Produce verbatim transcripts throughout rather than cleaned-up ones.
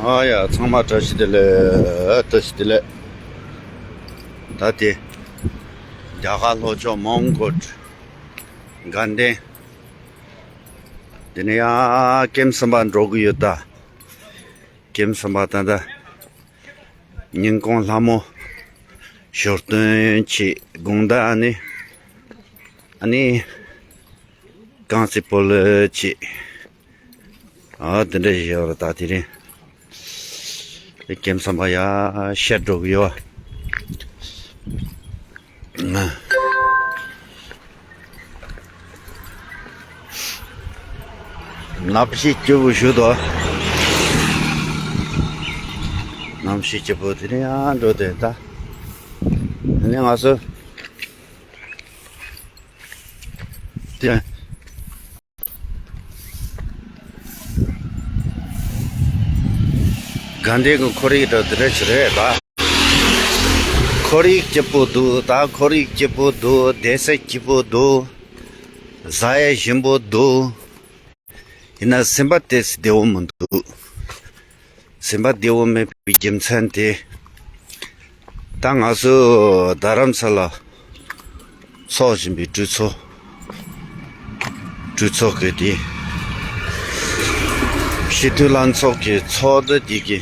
ཨ་ཡ། ཚང་མ་བཀྲ་ཤིས་བདེ་ལེགས། བཀྲ་ཤིས་བདེ་ལེགས། ད་དེ་རྒྱ་གར་ལྷོ་ཕྱོགས་མོན་གྷོ་དགའ་ལྡན། དེ་ནས་ཡ་ཀེམ་གསུམ་པ་འགྲོ་གི་ཡོད་ད། ཀེམ་གསུམ་པ་ད་ད་ཉིན་གུང་ལྷ་མོ་ཞོ་སྟོན་བྱེད། དགོང་དག་ཨ་ནི་ཨ་ནི་རྐང་རྩེད་སྤོ་ལོ་བྱེད། ཨ་དེ་འདྲ་ཞིག་ཡོད་རེད། ད་དེ་རིང་ཀེམ་གསུམ་པ་ཡ་ཤར་འགྲོ་གི་ཡོད། གནམ་གཤིས་སྐྱིད་པོ་ཞིག་འདུག་གནམ་གཤིས་སྐྱིད་པོ་དེ་རིང་ཡང་འགྲོ་དེ་ད། དེ་ནས་ང་ཚོ་དེ། དགའ་ལྡན་གྱི་ཁོར་ཡུག་དང་དེ་འདྲ་ཞིག་རེད་ད། ཁོར་ཡུག་སྐྱིད་པོ་འདུག་ད་ཁོར་ཡུག་སྐྱིད་པོ་འདུག་བསྡད་ས་སྐྱིད་པོ་འདུག་བཟའ་ཡས་ཞིམ་པོ་འདུག་ཡིན་ན་སེམས་པ་ཏོག་ཙམ་བདེ་བོ་མི་འདུག་སེམས་པ་བདེ་བོ་མེད་པའི་རྒྱུ་མཚན་དེ། ད་ང་ཚོ་རྡ་རམ་ས་ལ་འཚོགས་བཞིན་པའི་གྲོས་ཚོགས། གྲོས་ཚོགས་ཀྱི་དེ། སྤྱི་འཐུས་ལྷན་ཚོགས་ཀྱི་ཚོགས་འདུ་དེ་གི་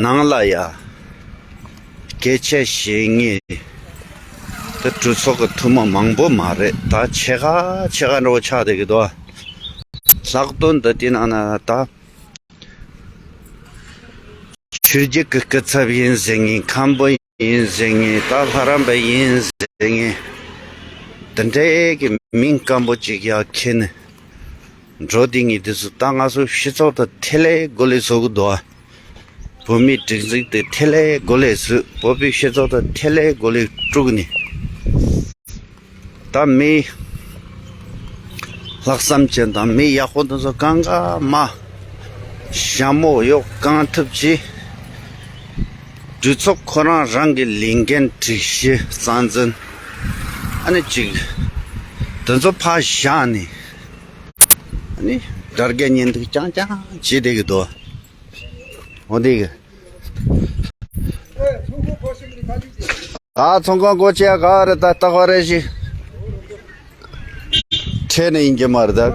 ནང་ལ་ཡ། སྐད་ཆ་བཤད་མཁན་དེ་གྲོས་ཚོགས་ཀྱི་འཐུས་མི་མང་པོ་མ་རེད་ད། ཕྱེད་ཀ་ཕྱེད་ཀ་འདྲ་བོ་ཆགས་བསྡད་ཀྱི་འདུག་ལྷག་དོན་དུ་དེ་ནང་ན་ད། ཆོས་བརྒྱུད་ཀྱི་སྐུ་ཚབ་ཡིན་ཟེར་མཁན། མཁན་པོ་ཡིན་ཟེར་མཁན། ད་ལྷ་རམས་པ་ཡིན་ཟེར་མཁན། དེ་འདྲའི་གི་མིང་སྐམ་པོ་ཅིག་ཡར་ཁྱེར་ནས་འགྲོ་བསྡད་མཁན་དེ་ཚོ་ད་ང་ཚོ་སྤྱི་ཚོགས་དང་ཐད་ལས་གོ་ལས་བཟོ་གི་འདུག་བོད་མིའི་སྒྲིག་འཛུགས་དེ་ཐད་ལས་གོ་ལས་བཟོས། བོད་པའི་སྤྱི་ཚོགས་དང་ཐད་ལས་གོ་ལས་དཀྲུགས་ནས། ད་མི་ལྷག་བསམ་ཅན་དང་མི་ཡག་པོ་དེ་ཚོ་གང་ག་མ་ཞྭ་མོ་གཡོག་གང་ཐུབ་ཀྱིས་གྲོས་ཚོགས་ཁོ་རང་རང་གི་ལས་འགན་སྒྲིག་གཞི་རྩ་འཛིན་ཨ་ནི་གཅིག་དེ་ཚོ་ཕར་བཞག་ནས་ཨ་ནི་དགྲ་བགེགས་གཉེན་སྒྲིག་རྐྱང་རྐྱང་བྱེད་བསྡད་ཀྱི་འདུག་འོ་འདི་གི་ད་ཚོང་ཁང་སྒོ་ཕྱེ་ག་རེ་ད་ལྟ་ག་རེ་ཞིག་ཁྲལ་ནས་ཡིན་གྱི་མ་རེད་ད།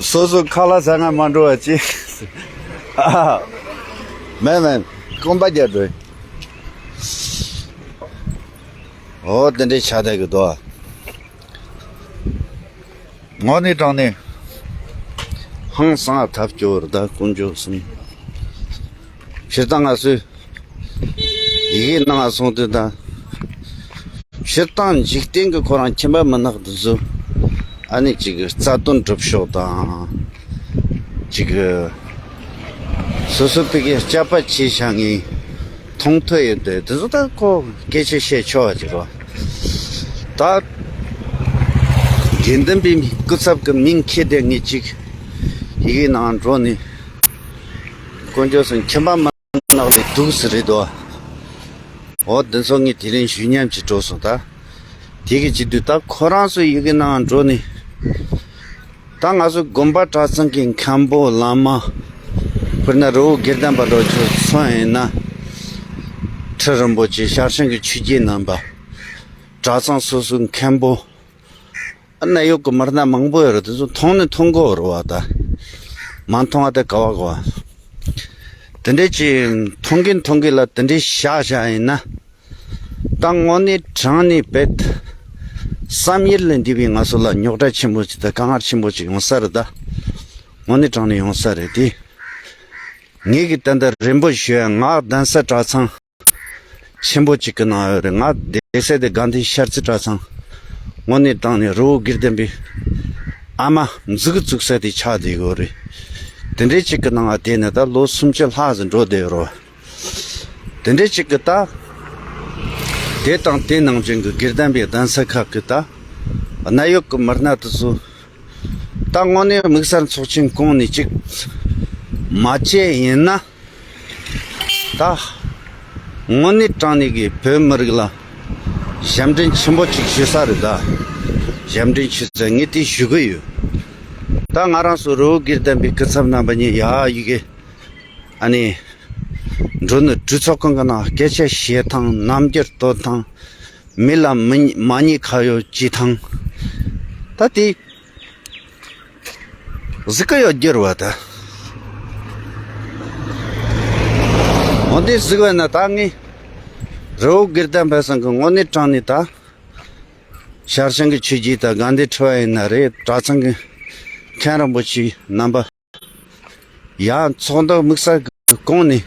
སོ་སོ་ཁ་ལག་ཟ་ང་མ་འགྲོ་བ་ཅི། ཨ། མེད་མེད། རྐང་པ་རྒྱག་འགྲོ། འོ་དེ་འདྲའི་ཆ་དག་གི་འདུག་དངོས་གནས་དྲང་གནས་ཧང་སང་ཐབས་སྐྱོ་བོར་ད་དཀོན་མཆོག་གསུམ། སྤྱིར་བཏང་ང་ཚོས་ཡི་གེ་ནང་སོང་དུས་ད། སྤྱིར་བཏང་འཇིག་རྟེན་གྱི་ཁོ་རང་ཁྱིམ་པ་མི་ནག་འདི་ཚོ་ཨ་ནི་གཅིག་རྩ་དོན་སྒྲུབ་ཕྱོགས་དང་། གཅིག་སོ་སོ་ཕ་གིའི་སྐྱབས་པ་བྱས་བཞག་ངེས་མཐོང་ཐོས་ཡོད་དེ་འདི་ཚོ་ད་ཁོ་སྐད་ཆ་བཤད་ཆོག་པ་ཅིག་རོ། ད་དགེ་འདུན་པའི་སྐུ་ཚབ་ཀྱི་མིང་ཁྱེར་དེ་ངས་གཅིག་ཡི་གེ་ནང་འགྲོ་ནས་དཀོན་མཆོག་གསུམ། ཁྱིམ་པ་མ་ནག་ལས་སྡུག་ས་རེད་དོ། འོ་འདི་ཚོ་ངས་དེ་རིང་ཞུ་སྙམ་གྱིས་འགྲོ་སོང་ད། དེ་གི་བྱེད་དུས་ད་ཁོ་རང་ཚོ་ཡི་གེ་ནང་འགྲོ་ནས། ད་ང་ཚོ་དགོན་པ་གྲྭ་ཚང་གི་མཁན་པོ་བླ་མ། དཔེར་ན་རི་བོ་དགེ་ལྡན་པ་འདྲ་ཁྱོད་ཚོ་ཡིན་ན། ཁྲི་རིན་པོ་ཆེ་ཤར་བྱང་གི་ཆོས་རྗེ་རྣམ་པ། གྲྭ་ཚང་སོ་སོའི་མཁན་པོ། ཨ་ནེ་ཡོག་གི་མི་སྣ་མང་པོ་ཡོད་རེད། དེ་ཚོ་མཐོང་ནི་མཐོང་གི་ཡོད་རེད་བ་ད། མ་མཐོང་བ་དེ་ག་བ་གོ་བ། དེ་འདྲས་ཀྱི་མཐོང་གིན་མཐོང་གིན་ལ་དེ་འདྲས་བཞག་བཞག་ཡིན་ན། ད་དངོས་གནས་དྲང་གནས་བེད། བསམ་ཡུལ་ལས་འདས་པའི་ང་ཚོ་ལ་རྙོག་དྲ་ཆེན་པོ་ཅིག་དང་དཀའ་ངལ་ཆེན་པོ་ཅིག་ཡོང་ས་རེད་ད། དངོས་གནས་དྲང་གནས་ཡོང་ས་རེད་དེ། ངས་གི་ད་ལྟ་རིན་པོ་ཞུ་ཡ། ང་གདན་ས་གྲྭ་ཚང་ཆེན་པོ་གཅིག་གི་ནང་ཡོད་རེད། ང་བསྡད་ས་དེ་དགའ་ལྡན་ཤར་རྩེ་གྲྭ་ཚང་། དངོས་གནས་དྲང་གནས་རི་བོ་དགེ་ལྡན་པའི་ཨ་མ་མཛུག་གུ་བཙུགས་ས་དེ་ཆགས་བསྡད་ཡོད་རེད། དེ་འདྲའི་གཅིག་གི་ནང་ང་བསྡད་ནས་ད་ལོ་སུམ་ཅུ་ལྷག་ཙམ་འགྲོ་བསྡད་ཡོད་རེད། དེ་འདྲའི་གཅིག་གི་ད། དེ་དང་དེ་ནང་བཞིན་གྱི་དགེ་ལྡན་པའི་གདན་ས་ཁག་གི་ད། གནད་ཡོད་ཀྱི་མི་སྣ་དེ་ཚོ། ད་དངོས་གནས་དམིགས་བསལ་ཚོགས་ཆེན་བསྐོངས་ནས་ཅིག་མ་བྱས་ཡིན་ན། ད་དངོས་གནས་དྲང་གནས་ཀྱི་བོད་མི་རིགས་ལ་ཞབས་འདྲེན་ཆེན་པོ་ཅིག་ཞུ་ས་རེད་ད། ཞབས་འདྲེན་ཞུ་ས་ངས་དེ་ཞུ་གི་ཡོད། ད་ང་རང་ཚོ་རི་བོ་དགེ་ལྡན་པའི་སྐུ་ཚབ་རྣམ་པ་གཉིས་ཡ་ཡི་གེ་ཨ་ནི་འགྲོ་ནི་གྲོས་ཚོགས་ཁང་གི་ནང་སྐད་ཆ་བཤད་སྟངས། རྣམ་འགྱུར་སྟོན་སྟངས། མི་ལ་མི་མ་ཉེས་ཁ་གཡོག་བྱེད་སྟངས། ད་དེ་གཟིགས་ཀྱི་ཡོད་རྒྱུ་རེད་བ། ད་འོ་དེ་གཟིགས་པ་ན་ད་ངས་རི་བོ་དགེ་ལྡན་པ་ཚང་གི་དངོས་གནས་དྲང་གནས་ད་ཤར་བྱང་གི་ཆོས་བརྒྱུད་དང་དགའ་ལྡན་ཁྲི་པ་ཡིན་ན་རེད། གྲྭ་ཚང་གི་མཁན་རིན་པོ་ཆེ་རྣམ་པ་ཡང་ཚོགས་འདུ་དམིགས་བསལ་གྱི་བསྐོངས་ནས།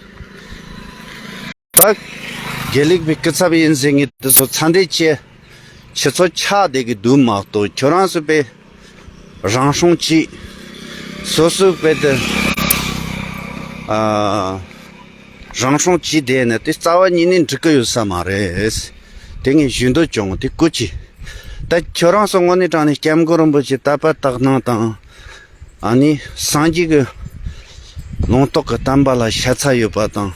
ད་དགེ་ལུགས་པའི་སྐུ་ཚབ་ཡིན་ཟེར་མཁན་དེ་ཚོ་ཚ་འདྲེ་བྱས། ཁྱེད་ཚོ་ཆགས་བསྡད་ཀྱི་འདུག་མ་གཏོགས། ཁྱོད་རང་ཚོ་དཔེ་རང་སྲུང་བྱེད། སོ་སོའི་དཔེ་དེ་ཨ་རང་སྲུང་བྱེད་བསྡད་ན་དེ་རྩ་བ་ཉིད་ནས་འགྲིག་གི་ཡོད་ས་མ་རེད། དེ་ངས་ཞུ་འདོད་བྱུང་། དེ་སྐུ་མཁྱེན། ད་ཁྱོད་རང་ཚོ་དངོས་གནས་དྲང་གནས་སྐྱབས་མགོན་རིན་པོ་ཆེ་དད་པ་དག་སྣང་དང་། ཨ་ནི་སངས་རྒྱས་ཀྱི་ལུང་རྟོགས་ཀྱི་བསྟན་པ་ལ་ཤ་ཚ་ཡོད་པ་དང་།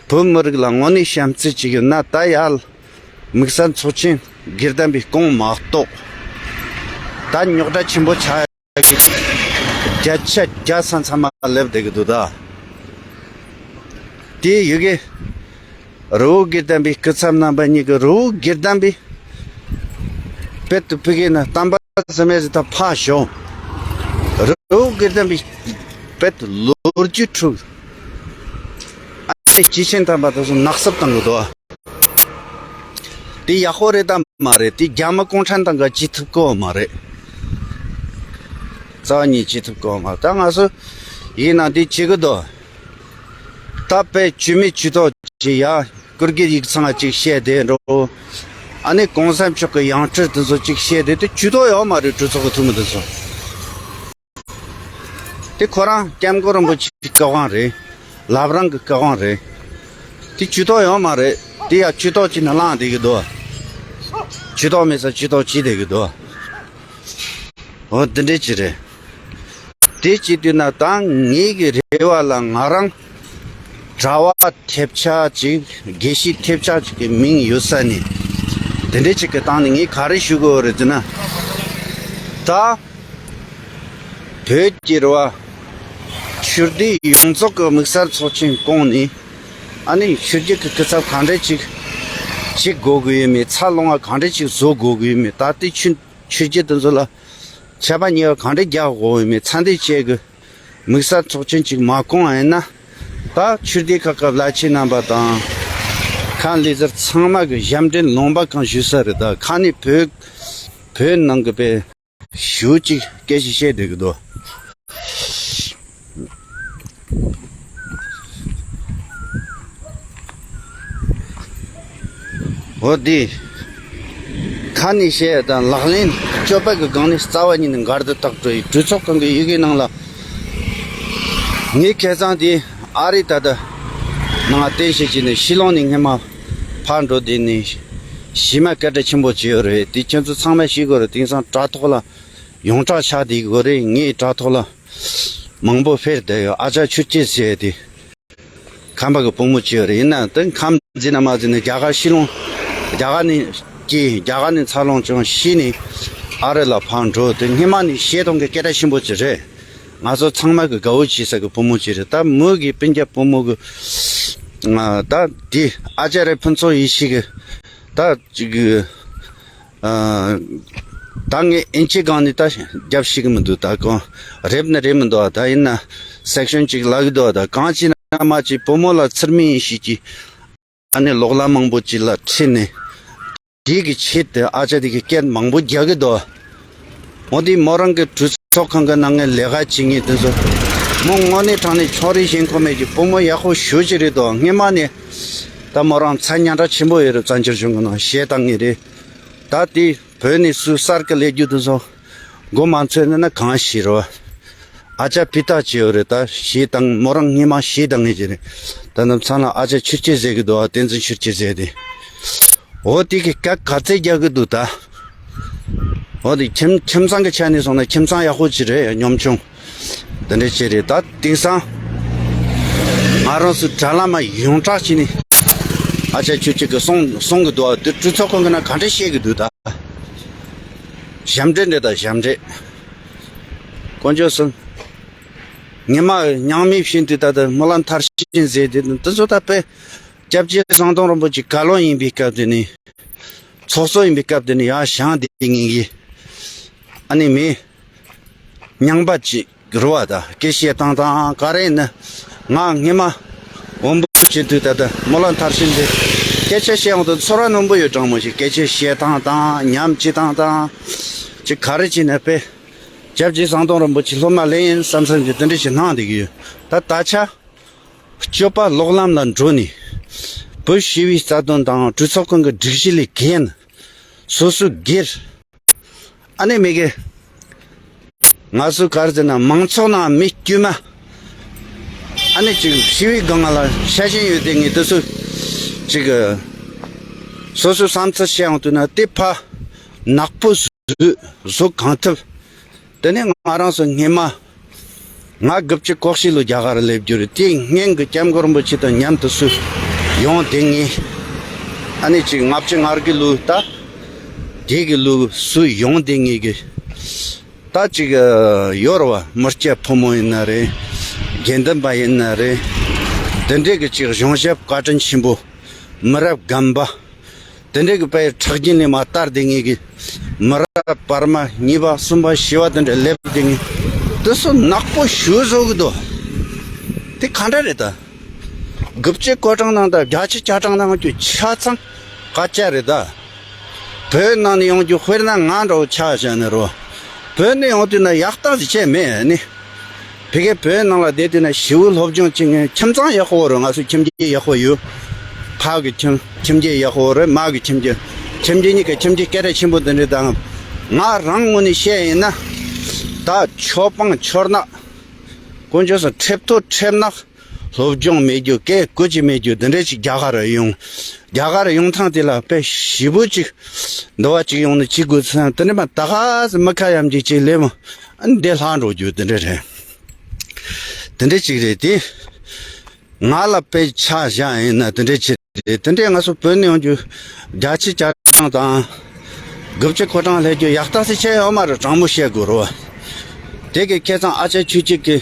བོད་མི་རིགས་ལ་དངོས་གནས་བྱམས་བརྩེ་ཅིག་ཡོད་ན། ད་ཡར་དམིགས་བསལ་ཚོགས་ཆེན་དགེ་ལྡན་པའི་སྐོང་མ་གཏོགས། ད་རྙོག་དྲ་ཆེན་པོ་ཆགས་ཡག་གི་བརྒྱ་ཆ་བརྒྱ་ས་མཚམས་མ་སླེབས་བསྡད་ཀྱི་འདུག་ད། དེ་ཡི་གེ་རི་བོ་དགེ་ལྡན་པའི་སྐུ་ཚབ་རྣམ་པ་གཉིས་ཀྱིས་རི་བོ་དགེ་ལྡན་པའི་དཔལ་དུ་ཕུལ་གྱི་ན་བསྟན་པ་ཟེར་མེད་ཟེར། ད་ཕར་ཞོག། རི་བོ་དགེ་ལྡན་པའི་དཔལ་དུ་ལོ་རྒྱུས་འཁྲུག། ཨ་ནི་སྐྱེས་ཆེན་དམ་པ་དེ་ཚོ་ནག་སུབ་བཏང་གི་འདུག། དེ་ཡག་པོ་རེད་དམ་མ་རེད། དེ་རྒྱ་མི་གུང་ཁྲན་ཏང་གིས་བྱེད་ཐུབ་ཀྱི་ཡོད་མ་རེད། རྩ་བ་ཉིད་བྱེད་ཐུབ་ཀྱི་ཡོད་མ་རེད། ད་ང་ཚོ་ཡིན་ན་འདི་བྱེད་ཀྱི་འདུག། ད་དཔེ་བཅོས་མིན་ཇུས་གཏོགས་ཀྱི་ཡ་སྐུ་སྒེར་ཡིག་ཚང་ཅིག་བཤད་བསྡད་འགྲོ། ཨ་ནི་གོང་ས་མཆོག་གི་ཡང་སྤྲུལ་དེ་ཚོ་ཅིག་བཤད་བསྡད་དེ་ཇུས་གཏོགས་ཡོད་མ་རེད། གྲོས་ཚོགས་ཀྱི་འཐུས་མི་དེ་ཚོ། དེ་ཁོ་རང་སྐྱབས་མགོན་རིན་པོ་ཆེའི་བཀའ་དབང་རེད། བླ་བྲང་གི་བཀའ་དབང་རེད། དེ་ཇུས་གཏོགས་ཡོད་མ་རེད། དེ་ཡ་ཇུས་གཏོགས་བྱས་ནས་བླངས་བསྡད་ཀྱི་འདུག། ཇུས་གཏོགས་མེད་ས་ཇུས་གཏོགས་བྱས་བསྡད་ཀྱི་འདུག། འོ་འདི་འདྲས་ཅིག་རེད། དེ་བྱེད་དུས་ན་ད་ངེད་ཀྱི་རེ་བ་ལ་ང་རང་གྲྭ་པ་ཐེབས་ཆག་ཅིག། དགེ་བཤེས་ཐེབས་ཆག་ཅིག་གི་མིང་ཡོད་ས་ནས། དེ་འདྲས་ཅིག་གི་སྟེང་ནས་ངས་ག་རེ་ཞུ་དགོས་རེད་ཟེར་ན། ད་བོད་ཀྱི་རེ་བ་ཆོས་སྡེ་ཡོངས་རྫོགས་ཀྱི་དམིགས་བསལ་ཚོགས་ཆེན་བསྐོངས་ནས། ཨ་ནི་ཆོས་བརྒྱུད་ཀྱི་སྐུ་ཚབ་གང་འདྲས་ཅིག་བྱེད་དགོས་ཀྱི་ཡོད་མེད། འཚར་ལོངས་པ་གང་འདྲས་ཅིག་བཟོ་དགོས་ཀྱི་ཡོད་མེད། ད་ལྟའི་ཆོས་ཆོས་བརྒྱུད་དེ་ཚོ་ལ་ཆད་པ་ཉེས་པ་གང་འདྲས་རྒྱག་དགོས་ཡོད་མེད། ཚ་འདེད་བྱེད་དགོས། དམིགས་བསལ་ཚོགས་ཆེན་ཅིག་མ་བསྐོངས་པ་ཡིན་ན། ད་ཆོས་སྡེ་ཁག་གི་བླ་ཆེན་རྣམ་པ་དང་། ཁ་ལས་ཟུར་ཚང་མ་གི་ཞབས་འདྲེན་ལུང་པ་གང་ཞུ་ས་རེད། ད་ཁ་ནས་བོད་བོད་ནང་གི་དཔེ་ཞུ་ཅིག་སྐད་ཆ་བཤད་བསྡད་ཀྱི་འདུག། འོ་དེ། ཁ་ནས་བཤད་དང་ལག་ལེན་སྤྱོད་པ་གི་སྒང་ནས་རྩ་བ་ཉིད་ནས་འགལ་ཟླ་དག་འགྲོ་ཡི། གྲོས་ཚོགས་ཁང་གི་ཡི་གེ་ནང་ལ། ངས་ཁ་སང་དེ་ཨ་རི་ད་ལྟ་ནང་བསྟན་བྱེད་ཀྱི་ནས་ཕྱི་ལོགས་ནས་སྔས་མ་ཕར་འགྲོ་དེ་ནས་ཞི་མ་སྐད་གྲགས་ཆེན་པོ་བྱས་ཡོད་རེད། དེ་ཁྱེད་ཚོ་ཚང་མས་ཤེས་དགོས་རེད། དེང་སང་དྲ་ཐོག་ལ་ཡོངས་གྲགས་ཆགས་བསྡད་ཀྱི་ཡོད་རེད། ངས་དྲ་ཐོག་ལ་མང་པོ་ཕེབས་བསྡད་ཡོད། ཨ་ཅག་ཆོས་སྐྱིད་ཟེར་དེ། ཁམས་པ་གི་བུ་མོ་ཅིག་ཡོད་རེད། ཡིན་ནའང་དེ་ཁམས་འཛིན་ན་མ་འཛིན་ན་རྒྱ་གར་ཕྱི་ལོགས། རྒྱ་གར་ནས་སྐྱེས། རྒྱ་གར་ནས་འཚར་ལོངས་བྱུང་། གཞིས་ནས་ཨ་རི་ལ་ཕར་འགྲོ། དེ་སྔས་མ་ནས་བཤད་སྟངས་ཀྱི་སྐད་གྲགས་ཆེན་པོ་ཅིག་རེད། ང་ཚོ་ཚང་མ་གི་དགའ་བོ་བྱེད་ས་གི་བུ་མོ་ཅིག་རེད། ད་མོ་གི་སྤུན་ཀྱག་བུ་མོ་གི། ང་ད་དེ་ཨ་ཅག་རེ་ཕུན་ཚོགས་ཡེ་ཤེས་གི། ད་ཅིག་གི། ཨ། ད་ངས་ཨིན་ཇི་སྒང་ནས་ད་རྒྱབ་ཤེས་ཀྱི་མི་འདུག། ད་གང་རེད་ནི་རེད་མི་འདུག། ད་ཡིན་ན་སེག་ཤན་ཅིག་ལབ་ཀྱི་འདུག། ད་གང་ཅི་ན་མ་ཅི་བུ་མོ་ལ་ཚུལ་མིན་ཡེ་ཤེས་ཀྱི་ཨ་ནི་ལོག་ལམ་མང་པོ་ཅིག་ལ་ཁྲིད་ནས། དེ་གི་ཆེད་དུ་ཨ་ཅག་དེ་གི་སྐད་མང་པོ་རྒྱག་གི་འདུག། འོ་དེ་མོ་རང་གི་གྲོས་ཚོགས་ཁང་གི་ནང་ངས་ལས་ཀ་བྱེད་མཁན་དེ་ཚོ། མོ་དངོས་གནས་དྲང་གནས་ཕྱོགས་རིས་ཞེན་ཁོག་མེད་ཀྱི་བུ་མོ་ཡག་པོ་ཞེ་ཅིག་རེད་འདུག། སྔས་མ་ནས་ད་མོ་རང་མཚན་སྙན་གྲགས་ཆེན་པོ་ཡོད་རེད། བཙན་བྱོལ་གཞུང་གི་ནང་བཤད་སྟངས་ངེས་རེད། ད་དེ་བོད་ནས་སུ་གསར་གི་སླེབས་རྒྱུ་དེ་ཚོ་མགོ་མ་ཚོས་ན་ན་གང་ཤེས་རོ། ཨ་ཅག་ཕི་ཏ་ཅི་ཡོད་རེད། ད་ཞེ་དང་མོ་རང་སྔས་མ་ཞེ་དང་ངེས་ཀྱི་རེད། ད་ནམ་ཚང་ལ་ཨ་ཅག་ཆོས་སྐྱིད་ཟེར་གི་འདུག། ཨ་བསྟན་འཛིན་ཆོས་སྐྱིད་ཟེར་དེ། འོ་དེ་གི་སྐད་ག་ཚད་རྒྱག་གི་འདུག་ད། འོ་དེ་ཁྱིམ་ཁྱིམ་ཚང་གི་ཆ་ནས་སོང་ན་ཁྱིམ་ཚང་ཡག་པོ་ཅིག་རེད། གཉོམ་ཆུང་དེ་འདྲ་ཅིག་རེད། ད་དེང་སང་ང་རང་ཚོ་དྲ་ལམ་ཡོངས་གྲགས་ཅིག་ནས་ཨ་ཅག་ཆོས་སྐྱིད་གི་གསུང་གསུང་གི་འདུག། ཨ་དེ་གྲོས་ཚོགས་ཁང་གི་ནང་ག་འདྲ་བཤད་གི་འདུག་ད། ཞབས་འདྲེན་རེད། ད་ཞབས་འདྲེན། དཀོན་མཆོག་གསུམ། ཉི་མ་ཉང་མི་བཞིན་དུ་ད་ལྟ་སྨོན་ལམ་མཐར་ཕྱིན་མཛད་དེ་དུས་ཚོད་ད་དཔེ་སྐྱབས་རྗེ་ཟམ་གདོང་རིན་པོ་ཆེ་བཀའ་བློན་ཡིན་པའི་སྐབས་དེ་ནས་ཚོགས་གཙོ་ཡིན་པའི་སྐབས་དེ་ནས་ཡར་བཞེངས་དེ་ངེད་ཀྱི་ཨ་ནི་མི་རྙིང་པ་ཅིག་རུ་བ་དང་སྐད་བཤད་སྟངས་དང་ག་རེ་ཡིན་ན། ང་སྔས་མ་འོམ་བུ་བྱེད་དུས་ད་ལྟ་སྨོན་ལམ་མཐར་ཕྱིན་དེ་སྐད་ཆ་བཤད་ཡོང་དུས་ཚོར་བ་རྣོན་པོ་ཡོད། དྲང་མོ་ཞིག་སྐད་ཆ་བཤད་སྟངས་དང་ཉམས་བྱེད་སྟངས་དང་ཅིག་ག་རེ་བྱས་ན་དཔེ་སྐྱབས་རྗེ་ཟམ་གདོང་རིན་པོ་ཆེ་སློབ་མ་ལེན་ཡིན་བསམ་བསམ་གྱི་དེ་འདྲ་ཞིག་སྣང་བསྡད་ཀྱི་ཡོད། ད་ད་ཆ་སྤྱོད་པ་ལོག་ལམ་ལ་འགྲོ་ནས་བོད་ཞི་བའི་རྩ་དོན་དང་གྲོས་ཚོགས་ཁང་གི་སྒྲིག་གཞི་ལས་འགལ་ནས་སོ་སོའི་སྒེར། ཨ་ནི་མི་གི་ང་ཚོ་ག་རེ་ཟེར་ན་མང་ཚོགས་ནང་མི་དཀྱུས་མ་ཨ་ནི་ཅིག་ཞི་བའི་སྒང་ལ་ཤ་ཞེན་ཡོད་དེ་ངས་དེ་ཚོ་ཅིག་སོ་སོའི་བསམ་ཚུལ་བཤད་ཡོང་དུས་ན་དེ་ཕ་ནག་པོ་བཟོས་བཟོ་གང་ཐུབ། དེ་ནས་ང་རང་ཚོ་སྔས་མ་ང་དགུ་བཅུ་གོ་གཅིག་ལོ་རྒྱ་གར་སླེབས་རྒྱུ་རེད། དེའི་སྔོན་གྱི་སྐྱབས་མགོན་རིན་པོ་ཆེ་དང་མཉམ་དུ་སུ་ཡོང་དེ་ངས་ཨ་ནི་ཅིག་ལྔ་བཅུ་ང་དགུ་ལོ་ད་དེ་གི་ལོ་སུ་ཡོང་དེ་ངས་གི་ད་ཅིག་ཡོད་རེད་བ། མི་སྐྱ་ཕོ་མོ་ཡིན་ན་རེད། དགེ་འདུན་པ་ཡིན་ན་རེད། དེ་འདྲས་ཀྱི་ཅིག་གཞུང་ཞབས་བཀའ་དྲིན་ཆེན་པོ་མི་རབས་རྒན་པ། དེ་འདྲའི་གི་དཔེ་ཁྲག་རྒྱུན་ལས་མ་དར་དེ་ངེད་ཀྱི་མི་རབས་བར་མ་གཉིས་པ་གསུམ་པ་བཞི་པ་དེ་འདྲ་སླེབས་དེ་ངེད་དེ་ཚོ་ནག་པོ་ཞུ་བཟོ་གི་འདུག་དེ་ག་འདྲ་རེད་ད། དགུ་བཅུ་གོ་གྲངས་ནང་དང་བརྒྱ་ཆ་བརྒྱ་གྲངས་ནང་གི་ཆ་ཚང་དཀའ་སྤྱད་རེད་ད། བོད་ནང་ནས་ཡོང་རྒྱུ་དཔེར་ན་ང་འདྲ་བོ་ཆ་བཞག་ནས་རོ། བོད་ནས་ཡོང་དུས་ན་ཡག་རྟགས་ཟིག་བྱས་མེད་ནི། ཕ་གི་བོད་ནང་ལ་བསྡད་དུས་ན་ཞི་བའི་སློབ་སྦྱོང་བྱེད་མཁན་ཁྱིམ་ཚང་ཡག་པོ་རེད། ང་ཚོ་ཁྱིམ་རྒྱུད་ཡག་པོ་ཡོད། ཕ་གི་ཁྱིམ་ཁྱིམ་རྒྱུད་ཡག་པོ་རེད། མ་གི་ཁྱིམ་རྒྱུད། ཁྱིམ་རྒྱུད་གཉིས་ཀ་ཁྱིམ་རྒྱུད་སྐད་གྲགས་ཆེན་པོ་འདི་འདྲ་དང་། ང་རང་ངོས་ནས་བཤད་ཡིན་ན། ད་ཆོས་སྤང་ཆོས་ནག་དཀོན་མཆོག་གསུམ་ཁྲེབ་ཐོ་ཁྲེབ་ནག་སློབ་སྦྱོང་མེད་རྒྱུ་སྐད་གོ་ཅི་མེད་རྒྱུ་འདི་འདྲ་ཅིག་རྒྱ་གར་ཡོང་། རྒྱ་གར་ཡོང་ཐང་དེ་ལ་དཔེ་ཞེ་པོ་ཅིག་འདི་བ་ཅིག་ཡོང་ནས་ཅིག་དགོས་ཚང་དེ་འདྲ་མ་ད་ག་ཟེ་མི་ཁ་ཡམ་ཅིག་ཅིག་ལས་མོ་འདི་ལྷག་འགྲོ་རྒྱུ་དེ་འདྲ་རེད། དེ་འདྲ་ཅིག་རེད་དེ། ང་ལ་དཔེ་ཆ་བཞག་ཡིན་ན་དེ་འདྲ་ཅིག་རེད། དེ་འདྲས་ང་ཚོ་བོད་ནས་ཡོང་རྒྱུ་བརྒྱ་ཆ་བརྒྱ་གྲངས་དང་། དགུ་བཅུ་གོ་གྲངས་སླེབས་རྒྱུ་ཡག་རྟགས་སུ་ཆེ་ཡོད་མ་རེད། དྲང་མོ་བཤད་དགོས་རོ། དེ་གི་ཁ་སང་ཨ་ཅག་ཆོས་སྐྱིད་ཀྱི་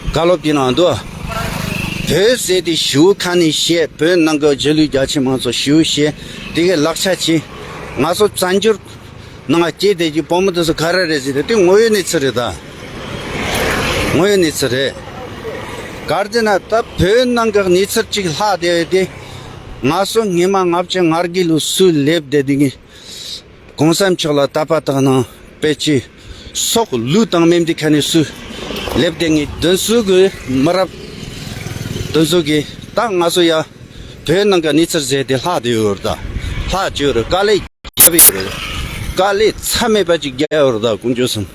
བཀའ་སློབ་དེ་ནང་དུ། བོད་ཟེར་དེ་ཞི་བའི་ཁ་ནས་བཤད། བོད་ནང་གི་རྗེས་ལུས་རྒྱ་ཆེ་མང་ཚོགས་ཞི་བའི་བཤད། དེ་གི་ལག་ཆ་ཆེ། ང་ཚོ་བཙན་བྱོལ་ནང་སྐྱེས་དེ་གི་བུ་མོ་དེ་ཚོ་ག་རེ་རེད་ཟེར་ཏེ་དེ་དངོས་ཡོད་གནས་ཚུལ་རེད་ད། དངོས་ཡོད་གནས་ཚུལ་རེད། ག་རེ་ཟེར་ན་ད་བོད་ནང་གི་གནས་ཚུལ་ཅིག་ལྷག་བསྡད་དེ། ང་ཚོ་སྔས་མ་ལྔ་བཅུ་ང་དགུ་ལོ་སུ་སླེབས་བསྡད་དེ་གི། གོང་ས་མཆོག་ལ་དད་པ་དག་གནང་། དཔེ་ཆའི་སྲོག་བློས་བཏང་མིན་འདི་ཁ་ནས་སུ་སླེབས་དེ་ངས་དོན་སུ་གི་མི་རབས་དོན་སུ་གི་ད་ང་ཚོ་ཡ་བོད་ནང་གི་གནས་ཚུལ་ཟེར་དེ་ལྷག་དེ་ཡོད་རེད་ད། ལྷག་བཅོས་རེད། དཀའ་ལས་རྒྱབ་ཡོད་རེད། དཀའ་ལས་མཚམས་མེད་པ་ཅིག་རྒྱག་ཡོད་རེད་ད། དཀོན་མཆོག་གསུམ།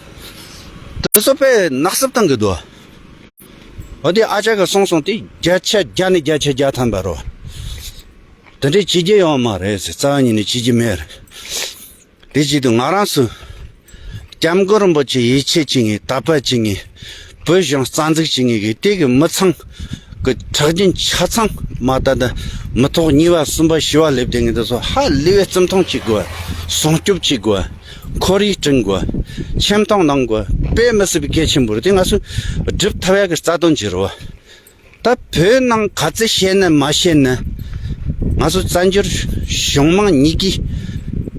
དེ་ཚོ་དཔེ་ནག་སུབ་བཏང་གི་འདུག་འོ་དེ་ཨ་ཅག་གི་གསུང་སོང་དེ་བརྒྱ་ཆ་བརྒྱ་ནས་བརྒྱ་ཆ་བརྒྱ་ཐམ་པ་རོ། དེ་འདྲའི་བྱེད་རྒྱུ་ཡོད་མ་རེད་ཟེར། རྩ་བ་ཉིད་ནས་བྱེད་རྒྱུ་མེད་རེད། དེ་བྱེད་དུས་ང་རང་ཚོ་སྐྱབས་མགོན་རིན་པོ་ཆེ་ཡིད་ཆེས་བྱེད་མཁན། དད་པ་བྱེད་མཁན། བོད་གཞུང་རྩ་འཛུགས་བྱེད་མཁན་གྱི་དེ་གི་མི་ཚང་གི་ཁྲག་རྒྱུན་ཆ་ཚང་མ་ད་ལྟ་མི་ཐོག་གཉིས་པ་གསུམ་པ་བཞི་པ་སླེབས་བསྡད་མཁན་དེ་ཚོ་ཧ་ལས་པའི་བརྩི་མཐོང་བྱེད་དགོས། སྲུང་སྐྱོབ་བྱེད་དགོས། ཁོར་ཡུག་བསྐྲུན་དགོས། ཁྱིམ་སྟོང་གནང་དགོས། དཔེ་མི་སྲིད་པའི་གལ་ཆེན་པོ་རེད། དེ་ང་ཚོས་སྒྲུབ་ཐུབ་ཡག་གི་རྩ་དོན་ཅིག་རེད་བ། ད་བོད་ནང་ག་ཚོད་བཤད་ན་མ་བཤད་ན། ང་ཚོ་བཙན་བྱོལ་གཞུང་མང་གཉིས་ཀྱིས་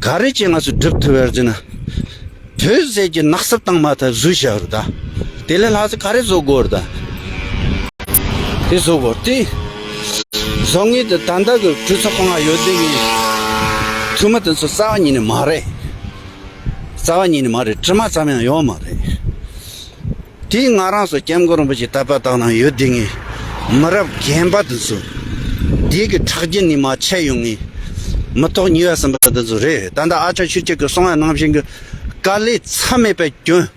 ག་རེ་བྱས་ང་ཚོ་སྒྲུབ་ཐུབ་ཡོད་ཟེར་ན། བོད་ཟེར་གྱི་ནག་སུབ་བཏང་མ་ཐག་བཟོས་བཞག་རེད་ད། དེ་ལས་ལྷག་ཙམ་ག་རེ་བཟོ་དགོས་རེད་ད། དེ་བཟོ་དགོས་དེ། བཟོ་ངེས་དེ་ད་ལྟ་གི་གྲོས་ཚོགས་ཁང་ང་ཡོད་དེ་ངས་ཐུ་མི་དེ་ཚོ་རྩ་བ་ཉིད་ནས་མ་རེད། རྩ་བ་ཉིད་ནས་མ་རེད། དྲི་མ་ཙམ་ཡང་ཡོད་མ་རེད། དེས་ང་རང་ཚོ་སྐྱབས་མགོན་རིན་པོ་ཆེ་དད་པ་དག་གནང་ཡོད་དེ་ངས་མི་རབས་རྒན་པ་དེ་ཚོ་དེ་གི་ཁྲག་རྒྱུན་ནས་མ་ཆད་ཡོང་ངས་མི་ཐོག་གཉིས་པ་གསུམ་པ་དེ་ཚོ་རེད། ད་ལྟ་ཨ་ཅག་ཆོས་སྐྱིད་ཀྱིས་གསུང་བ་ནང་བཞིན་གྱི་དཀའ་ལས་མཚམས་མེད་པ་བསྐྱོན།